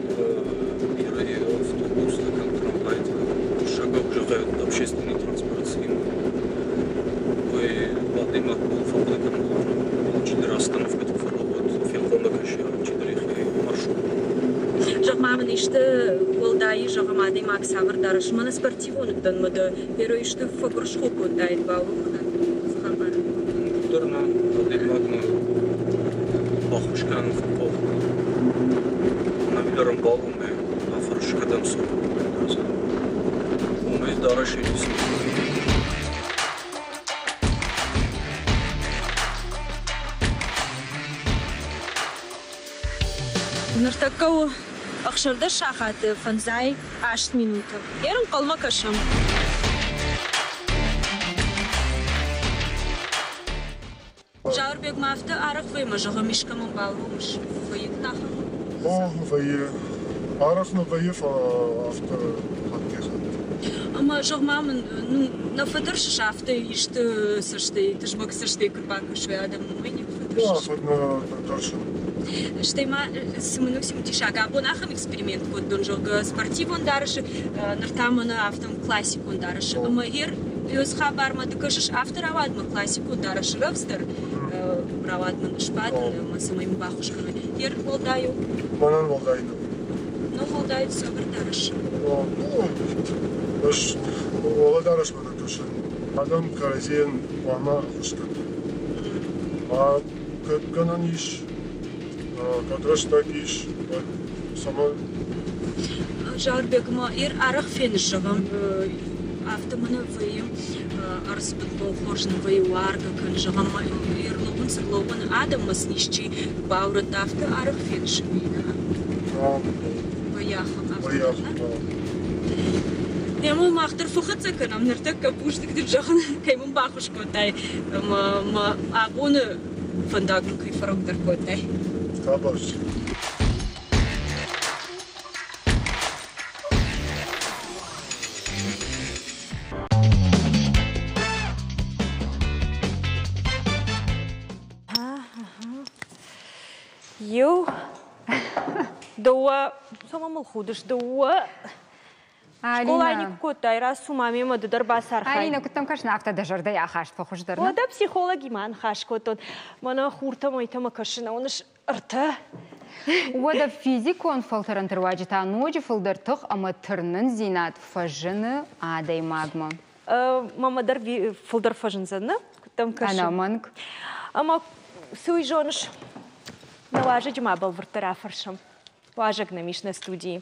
Speaker 5: бирӕ автобустӕ кӕм трамвайтӕ, сӕгау зӕгъӕн общественный транспорт цимӕ. Уый адӕймаг фӕхъуыды кӕнын чидӕр остановкӕты фӕлӕууӕд, фенхъӕлмӕ кӕсы чидӕр йӕхи маршрут.
Speaker 1: Зӕгъ-ма мын, исты уӕлдай, зӕгъӕм, адӕймаг цавӕр дарӕс? Мӕнӕ спортивон уыдтӕн мӕ дӕ герой исты фӕгуырысхо кодтаид бауромынӕн цы хабар?
Speaker 5: Дӕр нӕ адӕймагмӕ баххуыс кӕнын фӕхъӕуы. Ӕнӕуи дӕр ӕмбӕлон афӕрсы, кӕдӕм цӕуы. Уымӕй дарӕсӕй ницы.
Speaker 1: Ныртӕккӕ у 16 сахаты 58 минуты. Ӕрӕнхъӕлмӕ кӕсӕм. Зауырбег ма афтӕ арӕх вӕййы ӕмӕ зӕгъӕм искӕмӕн бауромыс, вӕййы дын ахӕм?
Speaker 12: О, вӕййы. Арӕх нӕ вӕййы, фӕлӕ афтӕ хаттӕй-хатт.
Speaker 1: Ӕмӕ зӕгъ-ма мын, ну, нӕ фӕтӕрсыс афтӕ исты цӕстӕй, тызмӕг цӕстӕй куы рбакӕсой адӕм, уымӕй никуы фӕтӕрсыс?
Speaker 12: Нӕ, нӕ тӕрсын.
Speaker 1: Стӕй ма цы мын у цымыдисаг, абон ахӕм эксперимент кодтон, зӕгъгӕ, спортивон дарӕсы, ныр та мӕнӕ афтӕ классикон дарӕсы. Ӕмӕ гъер ӕз хабармӕ ды кӕсыс, афтӕ рауад мӕ классикон дарӕсы рӕвдздӕр, рауад мын сбадын ӕмӕ цӕмӕй мын баххуыс кӕной. Гъер уӕлдай у?
Speaker 12: Мӕнӕн уӕлдай нӕу.
Speaker 1: Ну, уӕлдай цавӕр дарӕс?
Speaker 12: Ну, ӕз уӕлӕдарӕсмӕ нӕ кӕсын. Адӕм кӕрӕдзийӕн хъуамӕ ӕххуыс кӕной. А кӕд гӕнӕн ис, кӕд рӕстӕг ис, уӕд цӕмӕн?
Speaker 1: Зауырбег, ма ир арӕх феныс, зӕгъӕм, афтӕ мӕнӕ вӕййы ӕрдз бынтон хорз нӕ вӕййы, уаргӕ кӕн, зӕгъӕм, ӕрлӕууын цы рлӕууӕны адӕммӕ сын исчи баурӕдта, афтӕ арӕх феныс ӕви нӕ? Вӕййы ахӕм, афтӕ нӕ? Ӕмӕ мах дӕр фӕхӕццӕ кӕнӕм ныртӕккӕ бузныг дын зӕгъын, кӕй мын баххуыс кодтай ӕмӕ мӕ абоны фӕндаг мын кӕй фӕрогдӕр кодтай.
Speaker 12: Хабар.
Speaker 1: Иу, дыууӕ, цӕмӕ мыл худыс, дыууӕ. Скъолайы никуы кодтай, рацу ма мемӕ ды дӕр бацархай.
Speaker 2: Алина, куыд дӕм кӕсын, афтӕ дӕ зӕрдӕйы ахаст фӕхуыздӕр.
Speaker 1: Уӕдӕ психологимӕ аныхас кодтон. Мӕнӕ хуртӕ мӕйтӕмӕ кӕсын, уыныс ӕртӕ.
Speaker 2: Уӕдӕ физикон фӕлтӕрӕнты руаджы та ноджы фылдӕр тых ӕмӕ тырнындзинад фӕзыны адӕймагмӕ.
Speaker 1: Мамӕ дӕр фылдӕр фӕзындзӕн, нӕ? Куыд дӕм кӕсы?
Speaker 2: Ӕнӕмӕнг.
Speaker 1: Ӕмӕ цы уый зоныс? Нӕ уазӕджы ма бӕлвырддӕр афӕрсӕм. Уазӕг нӕм ис нӕ студийы.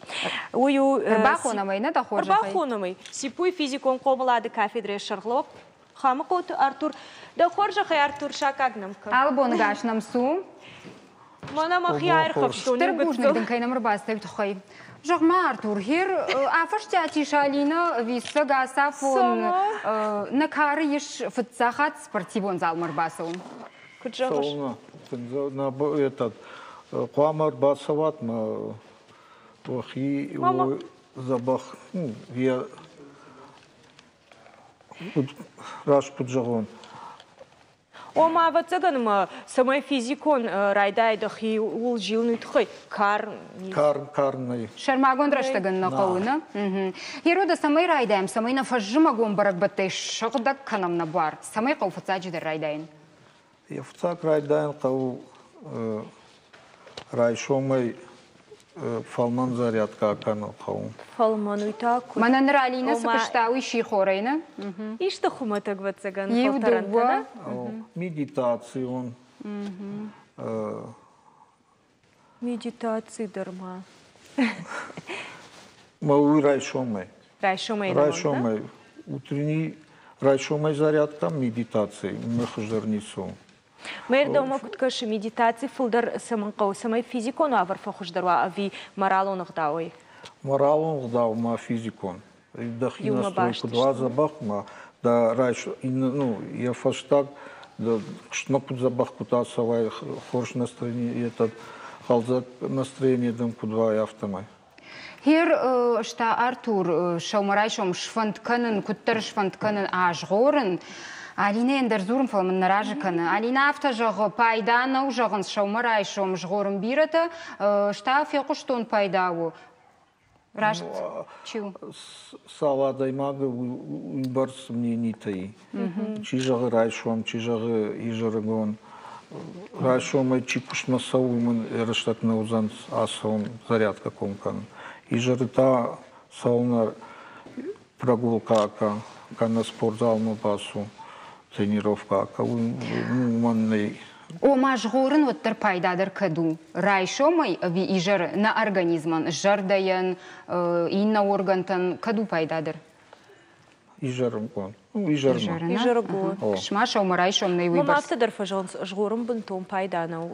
Speaker 1: Уый у
Speaker 2: Ӕрбахонӕм ӕй, нӕ дӕ хорзӕхӕй?
Speaker 1: Ӕрбахонӕм ӕй. ЦИПУ-йы физикон хъомылады кафедрӕйы сӕргълӕууӕг Хамыхъоты Артур. Дӕ хорзӕхӕй, Артур, саккаг нӕм кӕн.
Speaker 2: Алы боныгас нӕм цу.
Speaker 1: Мӕнӕ мӕхи аирхӕфстон.
Speaker 2: Стыр бузныг дын, кӕй нӕм ӕрбацыдӕй, тыххӕй. Зӕгъ-ма, Артур, хер афӕстиат ис Алина, ӕви ацафон нӕ кары ис фыццаг спортивон залмӕ ӕрбацӕуын?
Speaker 1: Куыд зӕгъыс?
Speaker 13: Нӕ этот хъуамӕ ӕрбацӕуат мӕ уӕхи дзӕбӕх йӕ раст куыд зӕгъон.
Speaker 1: Ома, ӕвӕццӕгӕн ма, цӕмӕй физикон райдайа дӕхиуыл зилын, уый тыххӕй кар
Speaker 13: Кар, кар нӕй.
Speaker 2: Сӕрмагонд рӕстӕгӕн нӕ хъӕуы, нӕ? Ерода, цӕмӕй райдайӕм, цӕмӕй нӕ фӕззымӕгон бӕрӕгбӕттӕй сыгъдӕг кӕнӕм нӕ буар, цӕмӕй хъӕуы фыццаджыдӕр райдайын?
Speaker 13: Йӕ фыццаг райдайын хъӕуы райсомӕй. Фӕлмӕн зарядкӕ кӕнын хъӕуы.
Speaker 1: Фӕлмӕн уый та куыд?
Speaker 2: Мӕнӕ ныр Алинӕ цы куыста, уый сихорӕй, нӕ?
Speaker 1: Исты хуымӕтӕг, ӕвӕццӕгӕн,
Speaker 2: Иу,
Speaker 1: фӕлтӕрӕнтӕ,
Speaker 2: дыууӕ.
Speaker 1: нӕ?
Speaker 13: Медитацион.
Speaker 1: Медитаци дӕр ма.
Speaker 13: Ма уый райсомӕй.
Speaker 1: Райсомӕй.
Speaker 13: Райсомӕй. Утренний райсомӕй зарядка, медитаци, мӕ хуыздӕр ницы у.
Speaker 1: Мӕ куыд кӕсы, медитаци фылдӕр цӕмӕн хъӕуы, цӕмӕй физикон уавӕр фӕхуыздӕр уа ӕви моралон ӕгъдауӕй?
Speaker 13: Моралон ӕгъдау ма физикон. Дӕхи настрой куыд уа дзӕбӕх, ма дӕ райс, ну, йӕ фӕстаг дӕ куыстмӕ куыд дзӕбӕх куыд ацӕуай, хорз настроение, этот хъӕлдзӕг настроение дӕм куыд уа, афтӕмӕй.
Speaker 2: Хер ста Артур сӕумӕрайсом сфӕнд кӕнын, куыддӕр сфӕнд кӕнын азгъорын. Алинӕйӕн дӕр дзурын, фӕлӕ мын нӕ разы кӕны. Алинӕ афтӕ зӕгъы, пайда нӕу, зӕгъынц, сӕумӕрайсом згъорын бирӕтӕ, ста фехъуыстон пайда у. Раст чи у?
Speaker 13: Цал адӕймагы уыйбӕрц мненитӕ и. Чи зӕгъы райсом, чи зӕгъы изӕрыгон. Райсомӕй чи куыстмӕ цӕуы, уымӕн рӕстӕг нӕ уыдзӕн ацӕуын, зарядкӕ ком кӕнын. Изӕры та цӕуылнӕ прогулка акӕ, кӕнӕ спортзалмӕ бацу, тренировкӕ акӕ, уымӕн нӕй.
Speaker 2: Ома згъорын уӕддӕр пайдадӕр кӕд у? Райсомӕй ӕви изӕры нӕ организмӕн, зӕрдӕйӕн, иннӕ органтӕн кӕд у пайдадӕр?
Speaker 13: Изӕрыгон. Ну, изӕрмӕ.
Speaker 1: Изӕрыгон.
Speaker 2: Сма сӕумӕрайсом нӕй уый
Speaker 1: Мам афтӕ дӕр фӕзӕгъынц, згъорын бынтон пайда нӕу.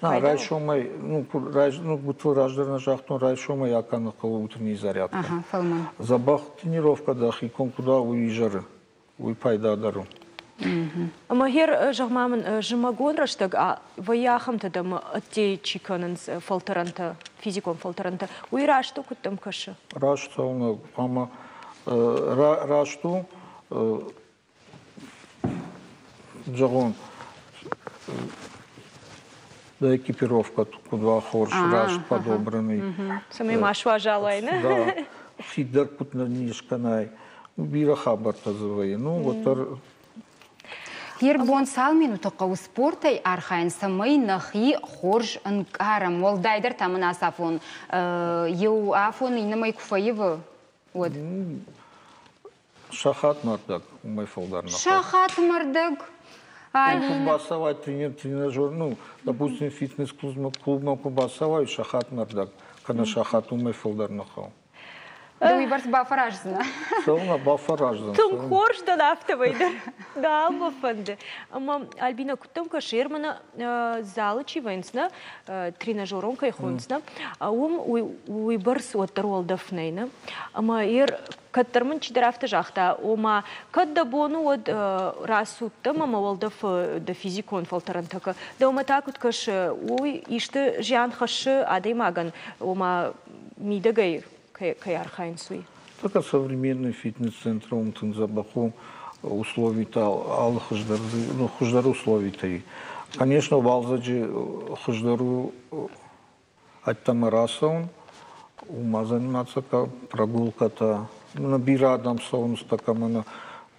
Speaker 13: На, райсомӕй, ну, ну, гуыцыл раздӕр нӕ загътон, райсомӕй акӕны хъӕуы утренний зарядка.
Speaker 2: Ага, фӕлмӕн.
Speaker 13: Дзӕбӕх тренировкӕ дӕхи ком куыд уа, уый изӕры. Уый пайдадӕр у.
Speaker 1: Ӕмӕ гъер, зӕгъ-ма мын, зымӕгон рӕстӕг вӕййы ахӕмтӕ дӕм ӕддейы чи кӕнынц фӕлтӕрӕнтӕ, физикон фӕлтӕрӕнтӕ, уый раст у, куыд дӕм кӕсы?
Speaker 13: Раст цӕуынӕ хъуамӕ раст у, зӕгъон, дӕ экипировкӕ куыд уа хорз, раст подобранный.
Speaker 1: Цӕмӕй ма суазал уай, нӕ?
Speaker 13: Да, хид дӕр куыд нӕ низ кӕнай. Бирӕ хабӕрттӕ дзы вӕййы. Ну, уӕддӕр
Speaker 2: Йе рбон цал минуты хъӕуы спортӕй архайын, цӕмӕй нӕхи хорз ӕнкъарӕм, уӕлдайдӕр та мын ацафон иу афон иннӕмӕй куы фӕивы, уӕд?
Speaker 13: Сахатмӕ рдӕг, уымӕй фылдӕр нӕ.
Speaker 2: Сахатмӕ рдӕг?
Speaker 13: Куы бацӕуай тренер, тренажер, ну, допустим, фитнес-клубмӕ куы бацӕуай, сахатмӕ рдӕг, кӕнӕ сахат уымӕй фылдӕр нӕ хъӕуы.
Speaker 2: Ды уыйбӕрц бафӕраздзынӕ?
Speaker 13: Цӕуылнӕ бафӕраздзӕн?
Speaker 1: Тынг хорз дӕн афтӕмӕй дӕр. Нал мӕ фӕнды. Ӕмӕ Альбина, куыд дӕм кӕсы, мӕнӕ залы чи вӕййынц, нӕ, тренажерон кӕй хонынц, нӕ, уым уыйбӕрц уӕддӕр уӕлдӕф нӕй, нӕ? Ӕмӕ ер кӕддӕр мын чидӕр афтӕ загъта, ома, кӕд дӕ бон у, уӕд рацудтӕм ӕмӕ уӕлдӕф дӕ физикон фӕлтӕрӕнтӕ кӕ. Дӕумӕ та куыд кӕсы, уый исты зиан хӕссы адӕймагӕн, ома мидӕгӕй кӕй архайынц, уый?
Speaker 13: Пока современный фитнес-центр уым тынг дзӕбӕх у, условитӕ алы хуыздӕр, ну, хуыздӕр условитӕй. Конечно, уалдзӕджы хуыздӕр у ӕддӕмӕ рацӕуын, уымӕ заниматься прогулкӕтӕ. Мӕнӕ бирӕ адӕм цӕуынц, так мӕнӕ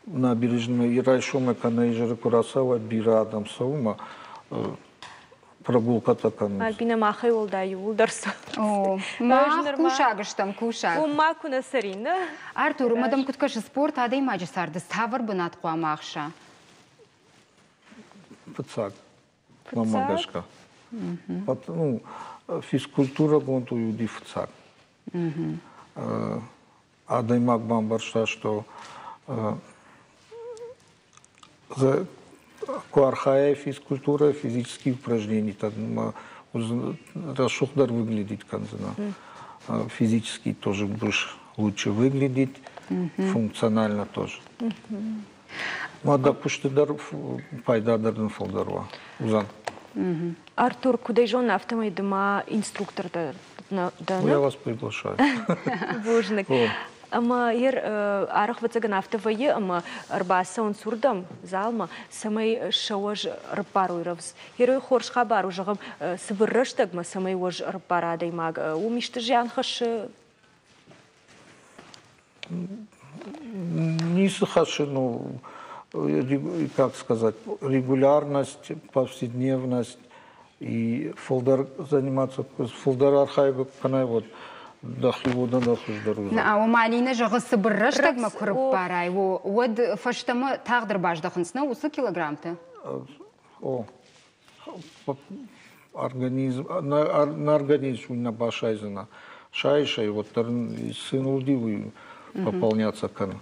Speaker 13: набережныймӕ райсомӕй кӕнӕ изӕры куы рацӕуай, бирӕ адӕм цӕуы мӕ прогулкӕтӕ кӕнынц.
Speaker 1: Альбина, махӕй уӕлдай иууылдӕр
Speaker 2: О, мах кусаг стӕм, кусаг.
Speaker 1: Уым ма куы нӕ цӕрин, нӕ?
Speaker 2: Артур, ӕмӕ дӕм куыд кӕсы, спорт адӕймаджы царды цавӕр бынат хъуамӕ ахса?
Speaker 13: Фыццаг, мӕнмӕ гӕсгӕ. Ну, физкультурӕгонд уыди фыццаг. Адӕймаг бамбӕрста, что куы архайай физкультурӕ, физические упражнения, рӕсугъддӕр выглядеть кӕндзынӕ. Физически тоже будешь лучше выглядеть, функционально тоже. Ма дӕ куысты дӕр пайда дӕр дын фылдӕр уа уыдзӕн.
Speaker 1: Артур, куыдӕй зонын, афтӕмӕй ды ма инструктор дӕ.
Speaker 13: Я вас приглашаю.
Speaker 1: Бузныг. Ӕмӕ ер арӕх ӕвӕццӕгӕн афтӕ вӕййы, ӕмӕ ӕрбацӕуынц уырдӕм, залмӕ, цӕмӕй сӕ уӕз ӕрыппарой рӕвдз. Герой хорз хабар у, зӕгъӕм, цыбыр рӕстӕгмӕ, цӕмӕй уӕз ӕрыппара адӕймаг. Уым исты зиан хӕссы?
Speaker 13: Ницы хӕссы, ну, как сказать, регулярность, повседневность. И фылдӕр заниматься, фылдӕр архайгӕ кӕнай, вот дӕхи удӕн дӕр хуыздӕр уыдзӕн.
Speaker 2: Ома Алинӕ зӕгъы, цыбыр рӕстӕгмӕ куы рыппарай, уӕд фӕстӕмӕ тагъд ӕрбаздӕхынц нӕ уыцы килограммтӕ?
Speaker 13: О, организм, на организм уый нӕ басайдзӕнӕ. Сайыс ӕй, уӕддӕр цы ын уыди, уый пополняться кӕны.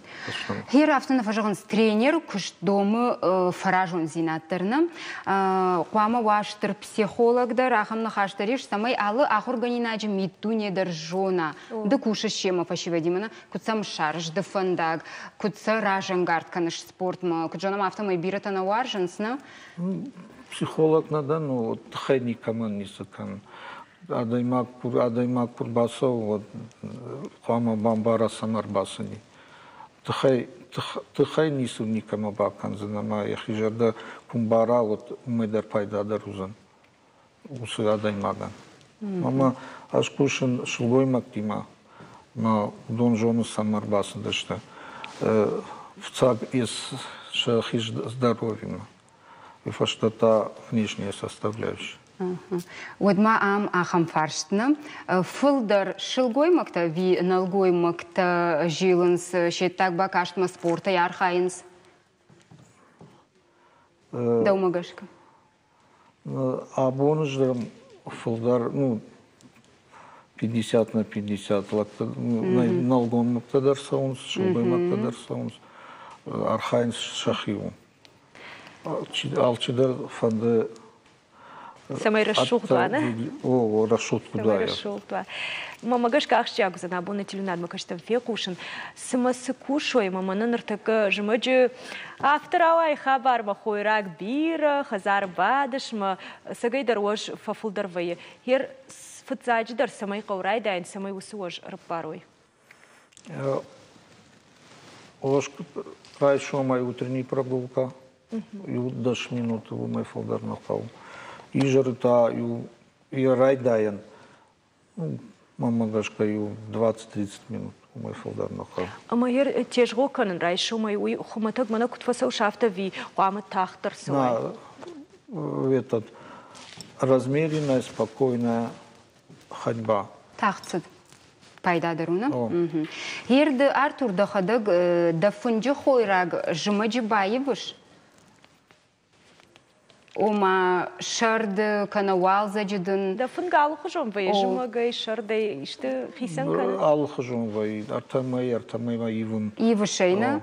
Speaker 2: Хер афтӕ нӕ фӕзӕгъынц, тренер куыст домы фӕразондзинад дӕр нӕ. Хъуамӕ уа стыр психолог дӕр, ахӕм ныхас дӕр ис, цӕмӕй алы ахуыргӕнинаджы миддуне дӕр зона. Ды кусыс семӕ фӕсивӕдимӕ, нӕ? Куыд сӕм ссарыс ды фӕндаг, куыд сӕ разӕнгард кӕныс спортмӕ? Куыд зонӕм, афтӕмӕй бирӕтӕ нӕ уарзынц, нӕ?
Speaker 13: Психолог нӕ дӕн, но тыххӕй никӕмӕн ницы кӕнын. Адӕймаг адӕймаг куы рбацӕуы, уӕд хъуамӕ бамбара, цӕмӕ ӕрбацыди. Тыхӕй, тыхӕй ницы никӕмӕ бакӕндзӕн ӕмӕ йӕхи зӕрдӕ куы мбара, уӕд уымӕй дӕр пайдадӕр уыдзӕн уыцы адӕймагӕн. Ӕмӕ ӕз кусын сылгоймӕгтимӕ, ӕмӕ уыдон зонынц, цӕмӕ ӕрбацыдысты. Фыццаг сӕхи здоровьемӕ. Уый фӕстӕ та внешняя составляющая.
Speaker 2: Уӕд ма ам ахӕм фарст нӕ. Фылдӕр сылгоймӕгтӕ ӕви нӕлгоймӕгтӕ зилынц се ддаг бакастмӕ спортӕй архайынц? Дӕумӕ гӕсгӕ?
Speaker 13: Абоны зӕрм фылдӕр, ну, 50 на 50 лӕгтӕ, нӕлгоймӕгтӕ дӕр цӕуынц, сылгоймӕгтӕ дӕр цӕуынц, архайынц сӕхиуыл. Алчидӕр фӕнды
Speaker 1: Цӕмӕй рӕсугъд уа, нӕ?
Speaker 13: О, рӕсугъд куыд
Speaker 1: уа. Рӕсугъд уа. Мӕ гӕсгӕ ахсджиаг уыдзӕн абоны телеуынадмӕ кӕстӕм фехъусын, цымӕ цы кусой, ӕмӕ мӕнӕ ныртӕккӕ зымӕджы афтӕ рауайы хабар, мӕ хойраг бирӕ, хӕдзары бадыс, мӕ ӕцӕгӕйдӕр уӕз фӕфылдӕр вӕййы. Гьер фыццаджыдӕр цӕмӕй хъӕуы райдайын, цӕмӕй уыцы уӕз ӕрыппарой?
Speaker 13: Райсомӕй утренний прогулка, иу 10 минуты уымӕй фылдӕр нӕ хъӕуы. Изӕры та иу йӕ райдайӕн, мӕнмӕ гӕсгӕ, иу 20-30 минут уымӕй фылдӕр нӕ хъӕуы.
Speaker 1: Ӕмӕ йӕ тезгъо кӕнын райсомӕй уый хуымӕтӕг мӕнӕ куыд фӕцӕуыс, афтӕ ӕви хъуамӕ тагъддӕр цӕуай?
Speaker 13: Этот размеренная, спокойная ходьба.
Speaker 2: Тагъд цыд. Пайдадӕр у, нӕ? Гьер ды, Артур, дӕхӕдӕг дӕ фынджы хойраг зымӕджы баивыс? Ома сӕрды кӕнӕ уалдзӕджы дын?
Speaker 1: Дӕ фынг алыхуызон вӕййы зымӕгӕй, сӕрдӕй исты хицӕн кӕны?
Speaker 13: Алыхуызон вӕййы. Ӕртӕ мӕй, ӕртӕ мӕймӕ ивын.
Speaker 2: Ивыс ӕй, нӕ?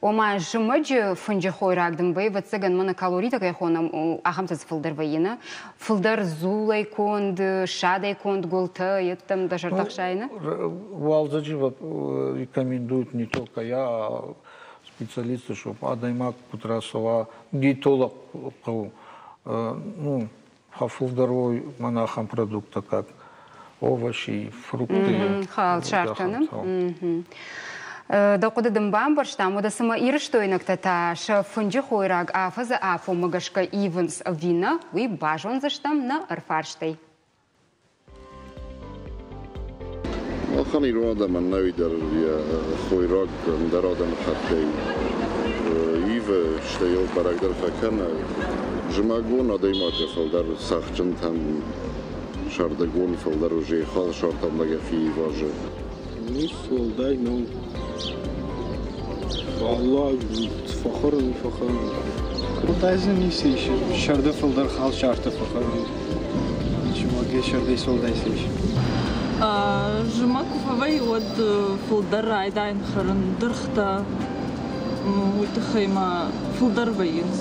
Speaker 2: Ома зымӕджы фынджы хойраг дын вӕййы, ӕвӕццӕгӕн, мӕнӕ калоритӕ кӕй хонӕм, ахӕмтӕ дзы фылдӕр вӕййы, нӕ? Фылдӕр дзулӕй конд, ссадӕй конд гуылтӕ, йедтӕм дӕ зӕрдӕ хсайы, нӕ?
Speaker 13: Уалдзӕджы рекомендуют не только я, а специалисты, чтобы адӕймаг куыд рацӕуа, диетолог хъӕуы, ну, фӕфылдӕр уой мӕнӕ ахӕм продукттӕ, как овощи, фрукты.
Speaker 2: Халсартӕ, Дӕ хъуыды дын бамбӕрстам, уӕдӕ цымӕ ирыстойнӕгтӕ та сӕ фынджы хойраг афӕдзы афонмӕ гӕсгӕ ивынц ӕви нӕ, уый базондзыстӕм нӕ ӕрфарстӕй.
Speaker 8: Махӕн ирон адӕмӕн нӕуи дӕр йӕ хойраг ӕндӕр адӕмыхаттӕй ивы, стӕй йыл бӕрӕг дӕр фӕкӕны. Зымӕгон адӕймаджы фылдӕр цӕхджынтӕм, сӕрдыгон фылдӕр уже халсартӕм лӕгӕфи ивазы.
Speaker 14: Ницы уӕлдай нӕу. Фӕллад фӕхӕрын, фӕхӕрын. Уӕлдай дзы ницы ис. Сӕрды фылдӕр халсартӕ фӕхӕрын. Зымӕгӕй сӕрдӕй уӕлдай цы ис.
Speaker 10: Зымӕг куы фӕвӕййы, уӕд фылдӕр райдайын хӕрын дыргътӕ. Уый тыххӕй ма фылдӕр вӕййынц.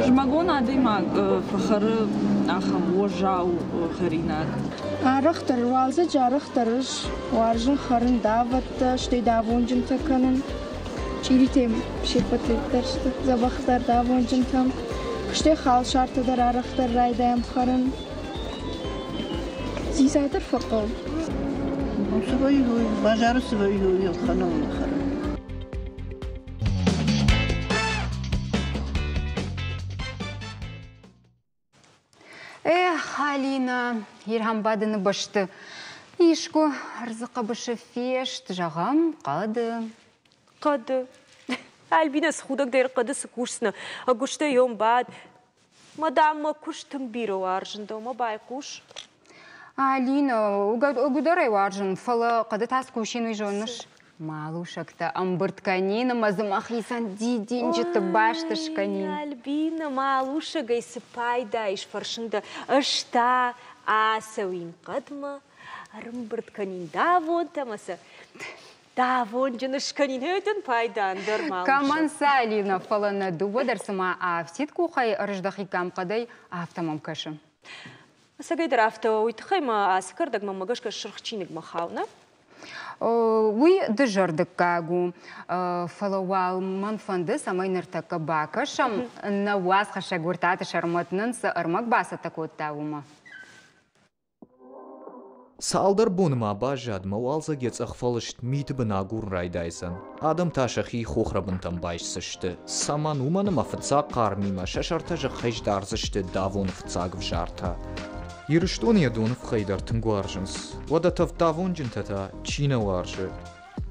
Speaker 10: Зымӕгон адӕймаг фӕхӕры ахӕм уӕззау хӕринаг.
Speaker 15: Арӕхдӕр, уалдзӕджы арӕхдӕр ӕз уарзын хӕрын давӕттӕ, стӕй давонджынтӕ кӕнын. Чъиритӕ се ппӕтӕй дӕр сты дзӕбӕхдӕр давонджынтӕм. Стӕй халсартӕ дӕр арӕхдӕр райдайӕм хӕрын. Дзидза дӕр фӕхъӕуы.
Speaker 9: Цы вӕййы, базары цы вӕййы, уый ӕлхӕнын хӕрын.
Speaker 2: Эх, Алина, Ирханбадыны бӕсты искуы ӕрдзы хъӕбысы фест, зӕгъӕм, хъӕды.
Speaker 1: Хъӕды. Альбина схудӕг дӕр хъӕды цы кусдзынӕ? Ӕгуыстӕй йом бад. Мадам, мӕ куыст тынг бирӕ уарзын, дӕумӕ байхъус.
Speaker 2: Алина, угӕдӕрӕй уарзын, фӕлӕ хъӕды та цы кусин, уый зоныс? Малусӕгтӕ ӕмбырд кӕнин ӕмӕ дзы мӕхицӕн дидинджыты баст скӕнин.
Speaker 1: Альбина, малусӕгӕй цы пайда ис, фӕрсын дӕ, ӕз та ацӕуин хъӕдмӕ, ӕрӕмбырд кӕнин давонтӕ ӕмӕ сӕ давонджын скӕнин, дын пайда ӕндӕр малусӕг.
Speaker 2: Кӕмӕн сӕ, Алина, фӕлӕ нӕ дыууӕ дӕр цыма афтид къухӕй ӕрыздӕхиккам хъӕдӕй, афтӕ мӕм кӕсы.
Speaker 1: Ӕцӕгӕйдӕр афтӕ, уый тыххӕй ма ацы кӕрдӕгмӕ мӕ гӕсгӕ сырх чиныгмӕ хауы, нӕ?
Speaker 2: Уый дызӕрдыггаг у, фӕлӕ уал мӕн фӕнды, цӕмӕй ныртӕккӕ бакӕсӕм, нӕ уацхӕссӕг Уыртаты Сӕрмӕт нын цы ӕрмӕг бацӕттӕ кодта, уымӕ.
Speaker 3: Цалдӕр боны ма баззад, мӕ уалдзӕг йӕ цъӕх фӕлыст миты бын агурын райдайдзӕн. Адӕм та сӕхи хохрӕбынтӕм байсдзысты. Цӕмӕн, уымӕн ӕмӕ фыццаг хъармимӕ сӕ сӕртӕ зӕххӕй сдардзысты давоны фыццаг ӕвзартӕ. Ирыстоны йӕ доныфхӕй дӕр тынг уарзынц. Уӕдӕ тӕвд давонджынтӕ та чи нӕ уарзы?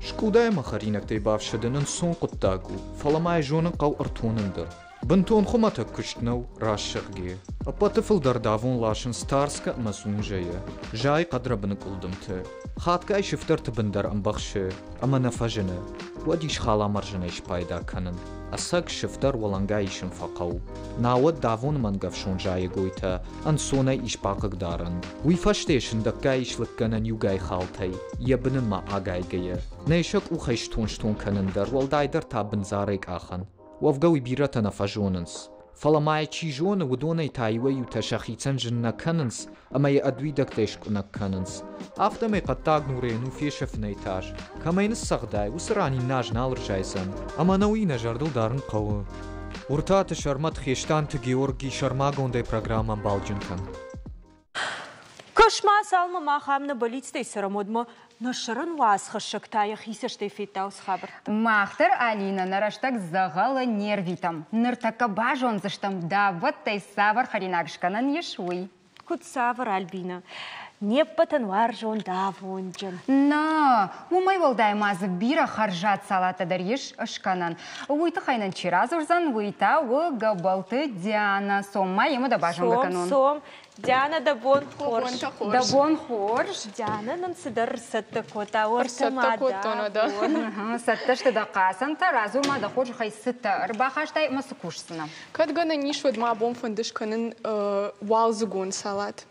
Speaker 3: Скъуда ӕмӕ хӕринӕгтӕй бафсӕдын ӕнцон хъуыддаг у, фӕлӕ ма йӕ зонын хъӕуы ӕртонын дӕр. Бынтон хуымӕтӕг куыст нӕу, рӕсугъд. Ӕппӕты фылдӕр давон ласынц Тарскӕ ӕмӕ Сунжӕйы, зайы хъӕдрӕбыны къуылдымты. Хатгай сыфтӕрты бын дӕр ӕмбӕхсы ӕмӕ нӕ фӕзыны. Уӕд ис халамӕрзӕнӕй спайда кӕнын. Ӕцӕг сыфтӕр уӕлӕнгай исын фӕхъӕуы. Науӕд давоны мӕнгӕфсон зайӕгойтӕ ӕнцонӕй ис бахъыгдарӕн. Уый фӕстӕ сындӕггай ис лыггӕнӕн иугай халтӕй, йӕ быны ма агайгӕйӕ. Нӕй сӕ къухӕй стон-стон кӕнын дӕр, уӕлдайдӕр та бындзарӕй къахӕн. Уӕвгӕ уый бирӕтӕ нӕ фӕзонынц. Фӕлӕ ма йӕ чи зоны, уыдонӕй та иуӕй-иутӕ сӕхицӕн зын нӕ кӕнынц ӕмӕ йӕ ӕдуидӕгтӕй скъуынӕг кӕнынц. Афтӕмӕй хъӕддаг нурӕйӕн у фесӕфынӕй тас. Кӕмӕй ныццӕгъдай, уыцы ран иннӕ аз нал рзайдзӕн. Ӕмӕ нӕ уый нӕ зӕрдыл дарын хъӕуы. Уыртаты Сӕрмӕт Хестанты Георгий сӕрмагондӕй программӕ ӕмбалджынтӕн.
Speaker 1: Кӕс-ма, цалынмӕ мах ам нӕ бӕллицтӕй цӕрӕм, уӕдмӕ нӕ сӕрӕн уацхӕссӕг та йӕхи цӕстӕй федта уыцы хабӕрттӕ.
Speaker 2: Мах дӕр, Алинӕ, нӕ рӕстӕг дзӕгъӕлы не рвитӕм. Ныртӕккӕ базондзыстӕм, давӕттӕй цавӕр хӕринаг скӕнӕн ис, уый.
Speaker 1: Куыд цавӕр, Альбинӕ? Не ппӕтӕн уарзон давонджын.
Speaker 2: Нӕ, уымӕй уӕлдай ма дзы бирӕ хӕрзад салаттӕ дӕр ис скӕнӕн. Уый тыххӕй нын чи радзурдзӕн, уый та у Гӕбӕлты Дианӕ. Цом ма йемӕ дӕ базонгӕ кӕнон.
Speaker 1: Цом, цом. Диана, дӕ бон хорз.
Speaker 2: Дӕ бон хорз.
Speaker 1: Диана нын цыдӕр ӕрцӕттӕ кодта. Ӕрцӕттӕ
Speaker 7: кодтон, уӕдӕ.
Speaker 2: Цӕттӕ сты дӕ хъацӕнтӕ, радзур ма дӕ хорзӕхӕй цытӕ ӕрбахастай ӕмӕ цы кусдзынӕ?
Speaker 7: Кӕд гӕнӕн ис, уӕд ма абон фӕнды скӕнын уалдзыгон салат.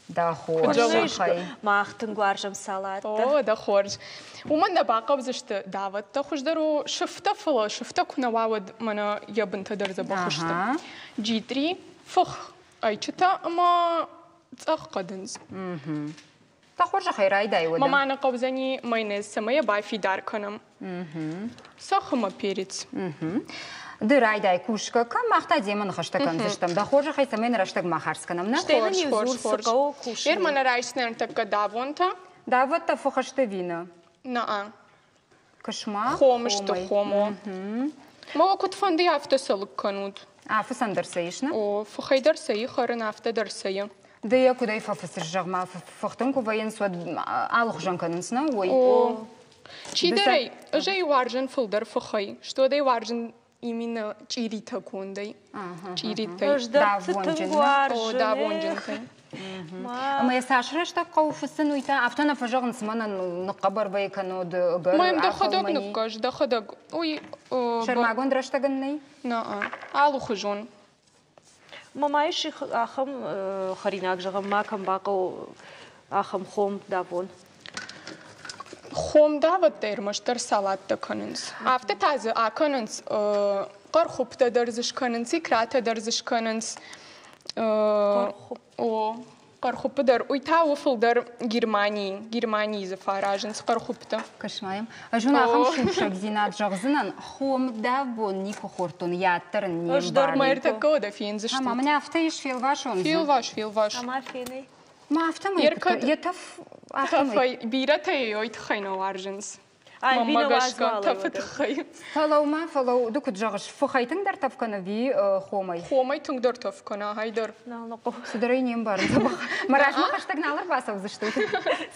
Speaker 2: Дӕ хорзӕхӕй.
Speaker 1: Мах тынг уарзӕм салаттӕ.
Speaker 7: О, дӕ хорз. Уымӕн нӕ бахъӕудзысты давӕттӕ, хуыздӕр у сыфтӕ, фӕлӕ сыфтӕ куы нӕ уа, уӕд мӕнӕ йӕ бынтӕ дӕр дзӕбӕх сты. Джитъри, фых ӕйчытӕ ӕмӕ цъӕх хъӕдындз.
Speaker 2: Дӕ хорзӕхӕй райдай уӕдӕ.
Speaker 7: Мамӕ нӕ хъӕудзӕни майонез, цӕмӕй йӕ бафидар кӕнӕм. Цӕхх ӕмӕ перец.
Speaker 2: Ды райдай кусгӕ кӕм, мах та демӕ ныхӕстӕ кӕндзыстӕм. Дӕ хорзӕхӕй цӕмӕй нӕ рӕстӕг ма хардз кӕнӕм, нӕ?
Speaker 7: Стӕй нын иу дзур, цы хъӕуы кусын. Ер мӕнӕ райсдзынӕн тӕккӕ давонтӕ.
Speaker 2: Давӕттӕ фыхысты вины?
Speaker 7: Наа.
Speaker 2: Кысма?
Speaker 7: Хом сты, хом, о. Мӕ куыд фӕнды, афтӕ сӕ лыг кӕнут.
Speaker 2: Афыцӕн дӕр сӕ ис, нӕ?
Speaker 7: О, фыхӕй дӕр сӕ и, хӕрын афтӕ дӕр сӕ и.
Speaker 2: Ды йӕ куыдӕй фӕфыцыс, зӕгъ-ма, фыхтын куы вӕййынц, уӕд алыхуызӕн кӕнынц, нӕ? Уый.
Speaker 7: О. Чидӕр ӕй, ӕз ӕй уарзын фылдӕр фыхӕй, стӕй ӕй уарзын именно чъиритӕ кондӕй. Чъиритӕй.
Speaker 1: Ӕз дӕр тынг уарзын.
Speaker 7: О, давонджынтӕй.
Speaker 2: Ӕмӕ йӕ цас рӕстӕг хъӕуы фыцын, уый та афтӕ нӕ фӕзӕгъынц, мӕнӕн ныхъхъӕбӕр вӕййы кӕннод ӕгӕр
Speaker 7: Мӕм дӕхӕдӕг ныккӕс, дӕхӕдӕг. Уый
Speaker 2: Сӕрмагонд рӕстӕг ын нӕй?
Speaker 7: Нӕ, алыхуызон.
Speaker 1: Мамӕ ис ахӕм хӕринаг, зӕгъӕм, ма кӕм бахъӕуы ахӕм хом давон?
Speaker 7: Хом давӕттӕ ӕрмӕстдӕр салаттӕ кӕнынц. Афтӕ та дзы акӕнынц хъӕрхуыптӕ дӕр дзы скӕнынц, икратӕ дӕр дзы скӕнынц. О, хъӕрхуыппы дӕр. Уый та у фылдӕр Германийы. Германийы дзы фӕаразынц хъӕрхуыптӕ.
Speaker 2: Кӕс-ма йӕм. Ӕз уын ахӕм сусӕгдзинад зӕгъдзынӕн, хом дӕ бон никуы хордтон, йӕ ад дӕр ын не
Speaker 7: Ӕз дӕр мӕ ӕртӕккӕ уӕдӕ фендзыстут.
Speaker 2: Ӕмӕ мын афтӕ ис, фелвасон дзы.
Speaker 7: Фелвас, фелвас.
Speaker 1: Ӕмӕ фенай.
Speaker 2: Ма афтӕмӕй йӕ тӕф
Speaker 7: афтӕмӕй. Бирӕтӕ йӕ уый тыххӕй нӕ уарзынц. Мӕнмӕ гӕсгӕ, тӕфы тыххӕй.
Speaker 2: Фӕлӕуу-ма, фӕлӕуу, ды куыд зӕгъыс, фыхӕй тынгдӕр тӕф кӕны ӕви хомӕй?
Speaker 7: Хомӕй тынгдӕр тӕф кӕны, ай дӕр.
Speaker 2: Цыдӕр ӕй не мбарын дзӕбӕх. Мӕ размӕ хӕстӕг нал ӕрбацӕудзыстут.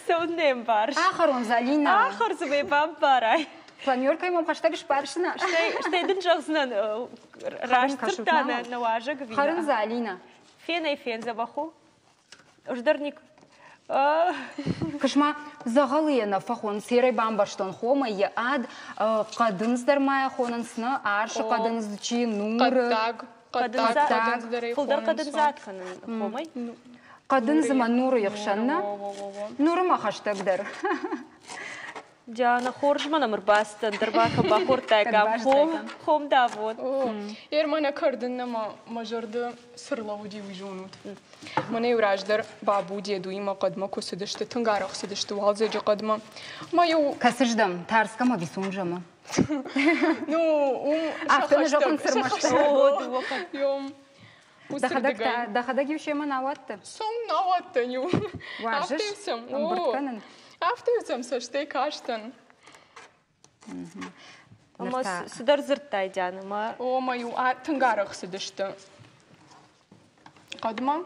Speaker 1: Цӕуын не мбарыс.
Speaker 2: Ахӕрон, Залина.
Speaker 1: Ахӕр дзы мӕ бамбарай.
Speaker 2: Планеркӕйы мӕм хӕстӕг сбарсына.
Speaker 1: Стӕй, стӕй дын зӕгъдзынӕн, раст дзырдта нӕ уазӕг ӕви
Speaker 2: Хӕрын Залина.
Speaker 1: Фен ӕй, фен, дзӕбӕх у. Ӕз дӕр ник
Speaker 2: Кысма дзӕгъӕлы йӕ нӕ фӕхонынц, серӕй бамбӕрстон хомӕ йӕ ад, хъӕдындз дӕр ма йӕ хонынц, нӕ арсы хъӕдындз чи, нуры.
Speaker 7: Хъӕддаг. Хъӕддаг
Speaker 1: Фылдӕр хъӕдындзад кӕнын хомӕй.
Speaker 2: Хъӕдындз ӕмӕ нурыйы хсӕн, нӕ? Нуры ма хӕстӕгдӕр.
Speaker 1: Диана, хорз ма нӕм ӕрбацыдтӕн, дӕр ма кӕм бахордтаиккам хом давон.
Speaker 7: Ер мӕнӕ кӕрдын нӕма мӕ зӕрды цы рлӕууыди, уый зонут. Мӕнӕ-иу раздӕр Бабу дедуимӕ хъӕдмӕ куы цыдысты, тынг арӕх цыдысты уалдзӕджы хъӕдмӕ. Мӕ-иу
Speaker 2: Кӕсыс дӕм, тӕрсгӕ ма висунжӕмӕ?
Speaker 7: Ну, уым
Speaker 2: Афтӕ нӕ зӕгъын цырмӕстӕ. Дӕхӕдӕг та, дӕхӕдӕг-иу семӕ нӕ ауадтӕ?
Speaker 7: Сом нӕ ауадтӕн-иу.
Speaker 2: Уарзыс ӕмбырд кӕнын?
Speaker 7: Афтӕ-иу сӕм цӕстӕй кастӕн.
Speaker 1: Ӕмӕ цыдӕр дзырдтай, Диана, ма?
Speaker 7: О, мӕ-иу тынг арӕх цыдысты хъӕдмӕ.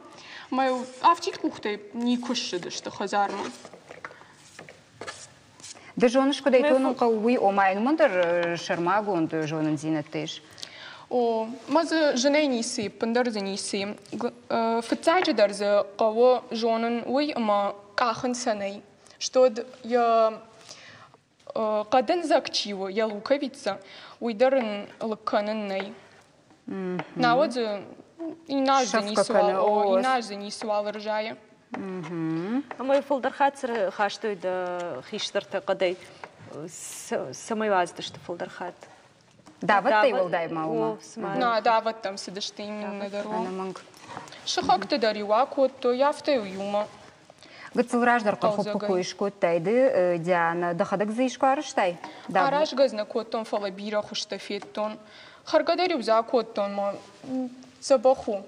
Speaker 7: Мӕ-иу афтид къухтӕй никуы ссыдысты хӕдзармӕ.
Speaker 2: Ды зоныс, куыд ӕй тонын хъӕуы, уый, ома йын уымӕн дӕр сӕрмагонд зонындзинӕдтӕ ис?
Speaker 7: О, мӕ дзы зынӕй ницы и, ӕппындӕр дзы ницы и. Фыццаджыдӕр дзы хъӕуы зонын уый, ӕмӕ къахын сӕ нӕй. Что йӕ хъӕдындзӕг чи у, йӕ луковица, уый дӕр ын лыг кӕнын нӕй. Науӕд дзы иннӕ аз дзы ницыуал ӕрзайы.
Speaker 1: Ӕмӕ фылдӕр хатт цы хастой дӕ хистӕртӕ хъӕдӕй? Цӕмӕй уадздысты фылдӕр хатт?
Speaker 2: Давӕттӕй уӕлдай ма уымӕ?
Speaker 7: Нӕ, давӕттӕм цыдысты именно дӕр.
Speaker 2: Ӕнӕмӕнг.
Speaker 7: Сыхӕгты дӕр-иу акодтой, афтӕ-иу иумӕ.
Speaker 2: Гыццыл раздӕр хъӕрхуыппы кой скодтай ды, Диана, дӕхӕдӕг дзы искуы арӕзтай?
Speaker 7: Аразгӕ дзы нӕ кодтон, фӕлӕ бирӕ хуызтӕ федтон. Хӕргӕ дӕр-иу дзы акодтон, мӕ дзӕбӕх у.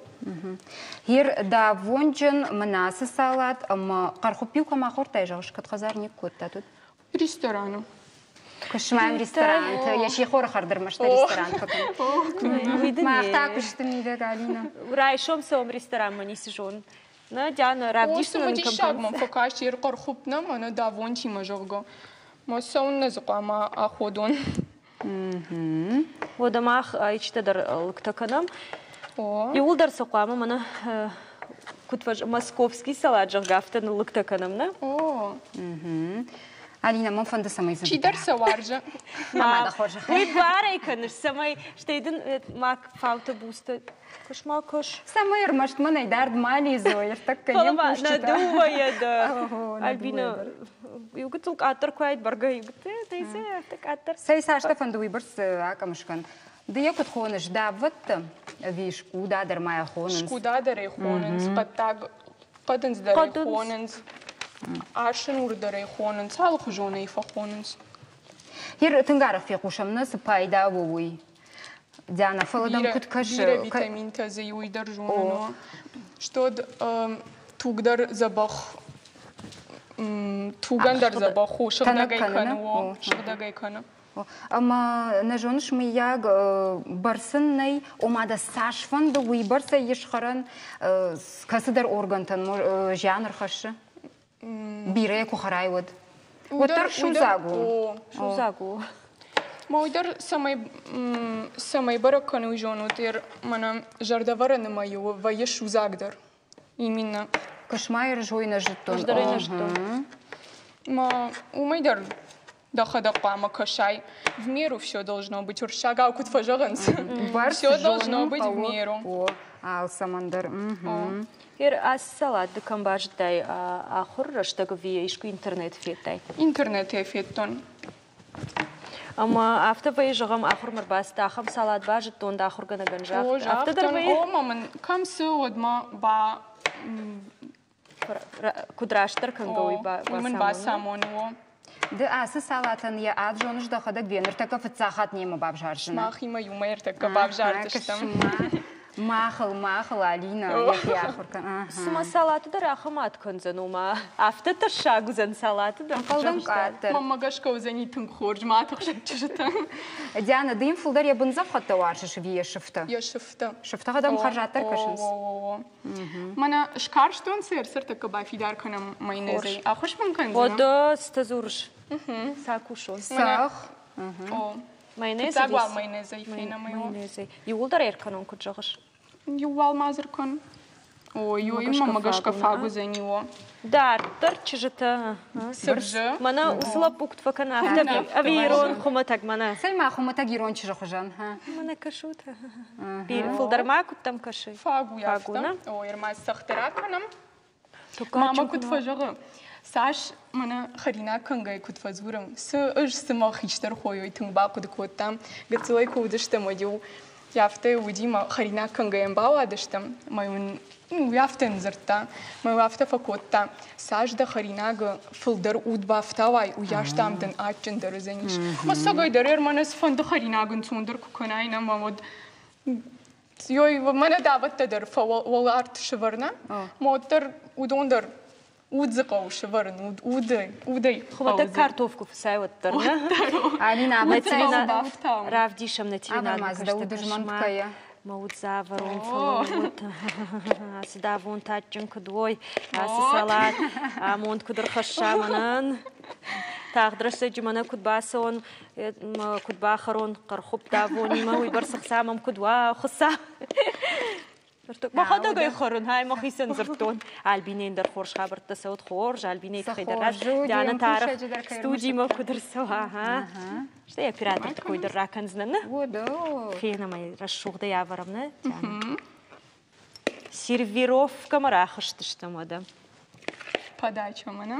Speaker 2: Ер давонджын мынасы салат ӕмӕ хъӕрхуыпп-иу кӕм ахордтай, зӕгъыс, кӕд хӕдзар не кодтат, уӕд?
Speaker 7: Рестораны.
Speaker 2: Куысмӕм ресторанты, йӕ сихоры хӕрдырмӕстӕ ресторан фӕкӕн. Мах та куысты мидӕг, Алина.
Speaker 1: Райсом цӕуӕм ресторанмӕ, ницы зонын. Нӕ, Диана, равдис нын
Speaker 7: кӕм Диссаг мӕм фӕкасти ӕрхъӕрхуыпп нӕ мӕнӕ давонтимӕ, зӕгъгӕ. Мӕ цӕуыннӕ дзы хъуамӕ аходон.
Speaker 1: Уӕдӕ мах ӕйчытӕ дӕр лыгтӕ кӕнӕм. Иууылдӕр сӕ хъуамӕ мӕнӕ куыд фӕз московский салат, зӕгъгӕ, афтӕ ныллыгтӕ кӕнӕм, нӕ?
Speaker 7: О.
Speaker 2: Алина, мӕн фӕнды, цӕмӕй дзы
Speaker 7: Чидӕр сӕ уарзы.
Speaker 2: Мӕ хорзӕх.
Speaker 1: Уый барӕй кӕныс, цӕмӕй стӕй дын ма фаутӕ бустӕ Куыс ма куыс.
Speaker 2: Цӕмӕй ӕрмӕст мӕнӕй дард ма лидзой, ӕртӕккӕ не
Speaker 1: мкусджытӕ. Нӕ дыууӕйӕ дӕр. Альбина, иу гыццыл къаддӕр куы уаид, бӕргӕ, иу гыццыл афтӕ къаддӕр.
Speaker 2: Цӕй цастӕ фӕнды уыйбӕрц акъӕм скӕн. Ды йӕ куыд хоныс, давӕттӕ ӕви скъуда дӕр ма йӕ хонынц?
Speaker 7: Скъуда дӕр ӕй хонынц, хъӕддаг хъӕдындз дӕр ӕй хонынц, арсынур дӕр ӕй хонынц, алыхуызон ӕй фӕхонынц.
Speaker 2: Тынг арӕх фехъусӕм, нӕ цы пайда у, уый. Диана, фӕлӕ дӕм куыд кӕсы?
Speaker 7: Бирӕ витаминтӕ дзы уый дӕр зонын. Что туг дӕр дзӕбӕх тугӕн дӕр дзӕбӕх у, сыгъдӕгӕй кӕны, о, сыгъдӕгӕй кӕны.
Speaker 2: Ӕмӕ нӕ зоныс, мыййаг, бӕрц ын нӕй, ома дӕ цас фӕнды, уый бӕрцӕй ис хӕрӕн, кӕцыдӕр органтӕн зиан ӕрхӕссы? Бирӕ куы хӕрай, уӕд. Уӕддӕр судзаг у.
Speaker 1: Судзаг у.
Speaker 7: Ма уый дӕр цӕмӕй цӕмӕй бӕрӕг кӕны, уый зонут, мӕнӕ зӕрдӕвӕрӕны мӕ-иу вӕййы судзаг дӕр. Именно.
Speaker 2: Куысмайы рызой нӕ зыдтон.
Speaker 1: Ӕз дӕр ӕй нӕ зыдтон.
Speaker 7: Ма уымӕй дӕр дӕхӕдӕг хъуамӕ кӕсай. В меру все должно быть. Уырыссагау куыд фӕзӕгъынц. Все должно быть в меру.
Speaker 2: О, алцӕмӕн дӕр.
Speaker 1: Ер ацы салат ды кӕм базыдтай ахуыр рӕстӕг ӕви искуы интернеты федтай?
Speaker 7: Интернеты федтон.
Speaker 1: Ӕмӕ афтӕ вӕййы, зӕгъӕм, ахуырмӕ ӕрбацыд, ахӕм салат базыдтон, дӕ ахуыргӕнӕгӕн загъта.
Speaker 7: Афтӕ дӕр вӕййы? О, ма мын кӕм цы, уӕд ма ба
Speaker 1: куыд растдӕр кӕнгӕ уый
Speaker 7: уый мын бацамоны, о.
Speaker 2: Ды ацы салатӕн йӕ ад зоныс дӕхӕдӕг бе ныртӕккӕ фыццаг хатт немӕ бавзарзынӕ.
Speaker 7: Махимӕ иумӕ ӕртӕккӕ бавзардзыстӕм.
Speaker 2: Махыл, махыл, Алина, йӕхи ахуыр кӕн.
Speaker 1: Цыма салаты дӕр ахӕм ад кӕндзӕн, ома афтӕ тӕссаг уыдзӕн салаты дӕр.
Speaker 2: Ӕнхъӕлдӕн къаддӕр.
Speaker 7: Мӕнмӕ гӕсгӕ уыдзӕни тынг хорз, ма тыхсӕд чызджытӕ.
Speaker 2: Диана, ды йын фылдӕр йӕ бындзӕфхӕдтӕ уарзыс ӕви йӕ сыфтӕ?
Speaker 7: Йӕ сыфтӕ.
Speaker 2: Сыфтӕ хӕдӕм хӕрзаддӕр кӕсынц?
Speaker 7: О, Мӕнӕ скарстон сӕр цыртӕккӕ бафидар кӕнӕм майонезӕй. Ӕххуыс мын кӕндзынӕ?
Speaker 1: Уӕдӕ цытӕ дзурыс? Цы акусон?
Speaker 2: Цӕхх.
Speaker 7: О.
Speaker 1: Майонез
Speaker 7: Фыццаг уал майонезӕй фенӕм.
Speaker 1: Майонезӕй. Иууылдӕр ӕркӕнон, куыд зӕгъыс?
Speaker 7: Иу уал ма дзы ркӕн. Ой, ой, мӕ гӕсгӕ фаг уыдзӕни, о.
Speaker 1: Дарддӕр чызджытӕ.
Speaker 7: Цыбзы.
Speaker 1: Мӕнӕ уыцы лӕппу куыд фӕкӕна, афтӕ ӕви ирон хуымӕтӕг мӕнӕ.
Speaker 2: Цӕй ма хуымӕтӕг ирон чызджы хуызӕн.
Speaker 1: Мӕнӕ кӕсут. Фылдӕр ма куыдтӕм кӕсы?
Speaker 7: Фаг у афтӕ. Ой, ӕрмӕст цӕхты ракӕнӕм. Мама куыд фӕзӕгъы, цас мӕнӕ хӕринаг кӕнгӕ куыд фӕдзуры, цы ӕз цы мӕ хистӕр хойой тынг бахъуыды кодтам. Гыццылӕй куы уыдыстӕм, уӕд-иу афтӕ уыди мӕ хӕринаг кӕнгӕ йӕм бауадыстӕм, ӕмӕ йын уый афтӕ ндзырдта, мӕ афтӕ фӕкодта, цас дӕ хӕринагы фылдӕр уд бафтауай, уыйас дам дын адджындӕр уыдзӕнис. Мӕ цӕгӕй дӕр ӕрмӕн цыфӕнды хӕринаг ӕнцондӕр куы кӕнай, ӕмӕ уӕд Йой, мӕнӕ давӕттӕ дӕр фӕуӕларт сывӕрна, уӕддӕр уыдон дӕр удзы хъӕуы сывӕрын, удӕй, удӕй.
Speaker 1: Хуымӕтӕг картоф куы фыцай, уӕддӕр, нӕ?
Speaker 2: Алина,
Speaker 1: равдисӕм нӕ телеуынады кӕстӕр Мӕ уд завӕрон, фӕлӕуут. Ацы давон тадджын куыд уой, ацы салат амонд куыд ӕрхӕсса мӕнӕн. Тагъд рӕстӕджы мӕнӕ куыд бацӕуон, куыд бахӕрон хъӕрхуыпп давонимӕ, уыйбӕрц ӕхца мӕм куыд уа, Хуыцау. Мӕхӕдӕг ӕй хӕрын, хай мӕхицӕн дзырдтон. Альбинейӕн дӕр хорз хабӕрттӕ цӕуӕд, хорз, Альбинейы тыххӕй дӕр раз. Диана Таров студимӕ куыд ӕрцӕуа, ага. Стӕй операторты кой дӕр ракӕндзынӕн, нӕ? Фенӕм ӕй, рӕсугъдӕй ӕвӕрӕм, нӕ? Сервировкӕмӕ рахызтыстӕм уӕдӕ.
Speaker 7: Подачамӕ, нӕ?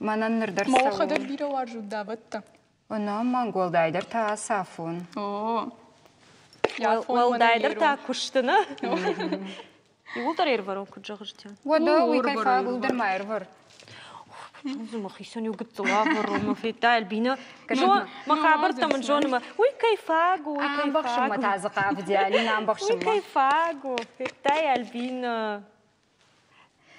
Speaker 2: Мӕнӕн ныр дӕр
Speaker 7: цӕуы. Мӕхӕдӕг бирӕ уарзут давӕттӕ.
Speaker 2: Ӕнӕмӕнг, уӕлдайдӕр та ацафон.
Speaker 7: О,
Speaker 1: Уӕлдайдӕр та куысты, нӕ? Иууылдӕр ӕрвӕрон куыд зӕгъыс,
Speaker 2: Уӕдӕ уый кӕй фагыл дӕр ма ӕрвӕр.
Speaker 1: Мӕхицӕн иу гыццыл авӕрон, мӕ федта Альбина. Мӕ хабӕрттӕ мын зоны, мӕ уый кӕй фаг у, уый кӕй фаг у.
Speaker 2: та дзы хъавыди, Алина, ӕмбӕхсынмӕ.
Speaker 1: Уый кӕй фаг у, федтай, Альбина.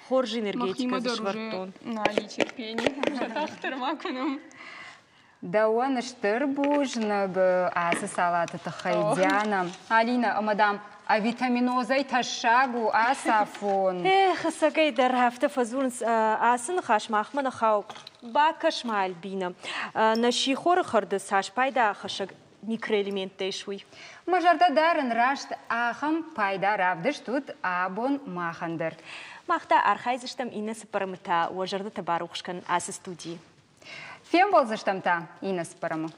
Speaker 1: Хорз энергетикӕ дзы сӕвӕрдтон.
Speaker 7: Нал и терпение, сӕтӕхтӕр ма кӕнӕм.
Speaker 2: Дӕуӕн стыр бузныг ацы салаты тыххӕй, Диана. Алина, ӕмӕ дам, авитаминозӕй тӕссаг у ацафон.
Speaker 1: Эх, ӕцӕгӕй дӕр афтӕ фӕдзурынц. Ацы ныхас махмӕ нӕ хауы. Бакӕс-ма, Альбина, нӕ сихоры хӕрды цас пайда хӕссӕг микроэлементтӕ ис, уый.
Speaker 2: Мӕ зӕрдӕ дарын раст ахӕм пайда равдыст уыд абон махӕн дӕр.
Speaker 1: Мах та архайдзыстӕм иннӕ цыппӕрӕмы та уӕ зӕрдӕтӕ барухс кӕнын ацы студийы.
Speaker 2: Фембӕлдзыстӕм та иннӕ цыппӕрӕмы.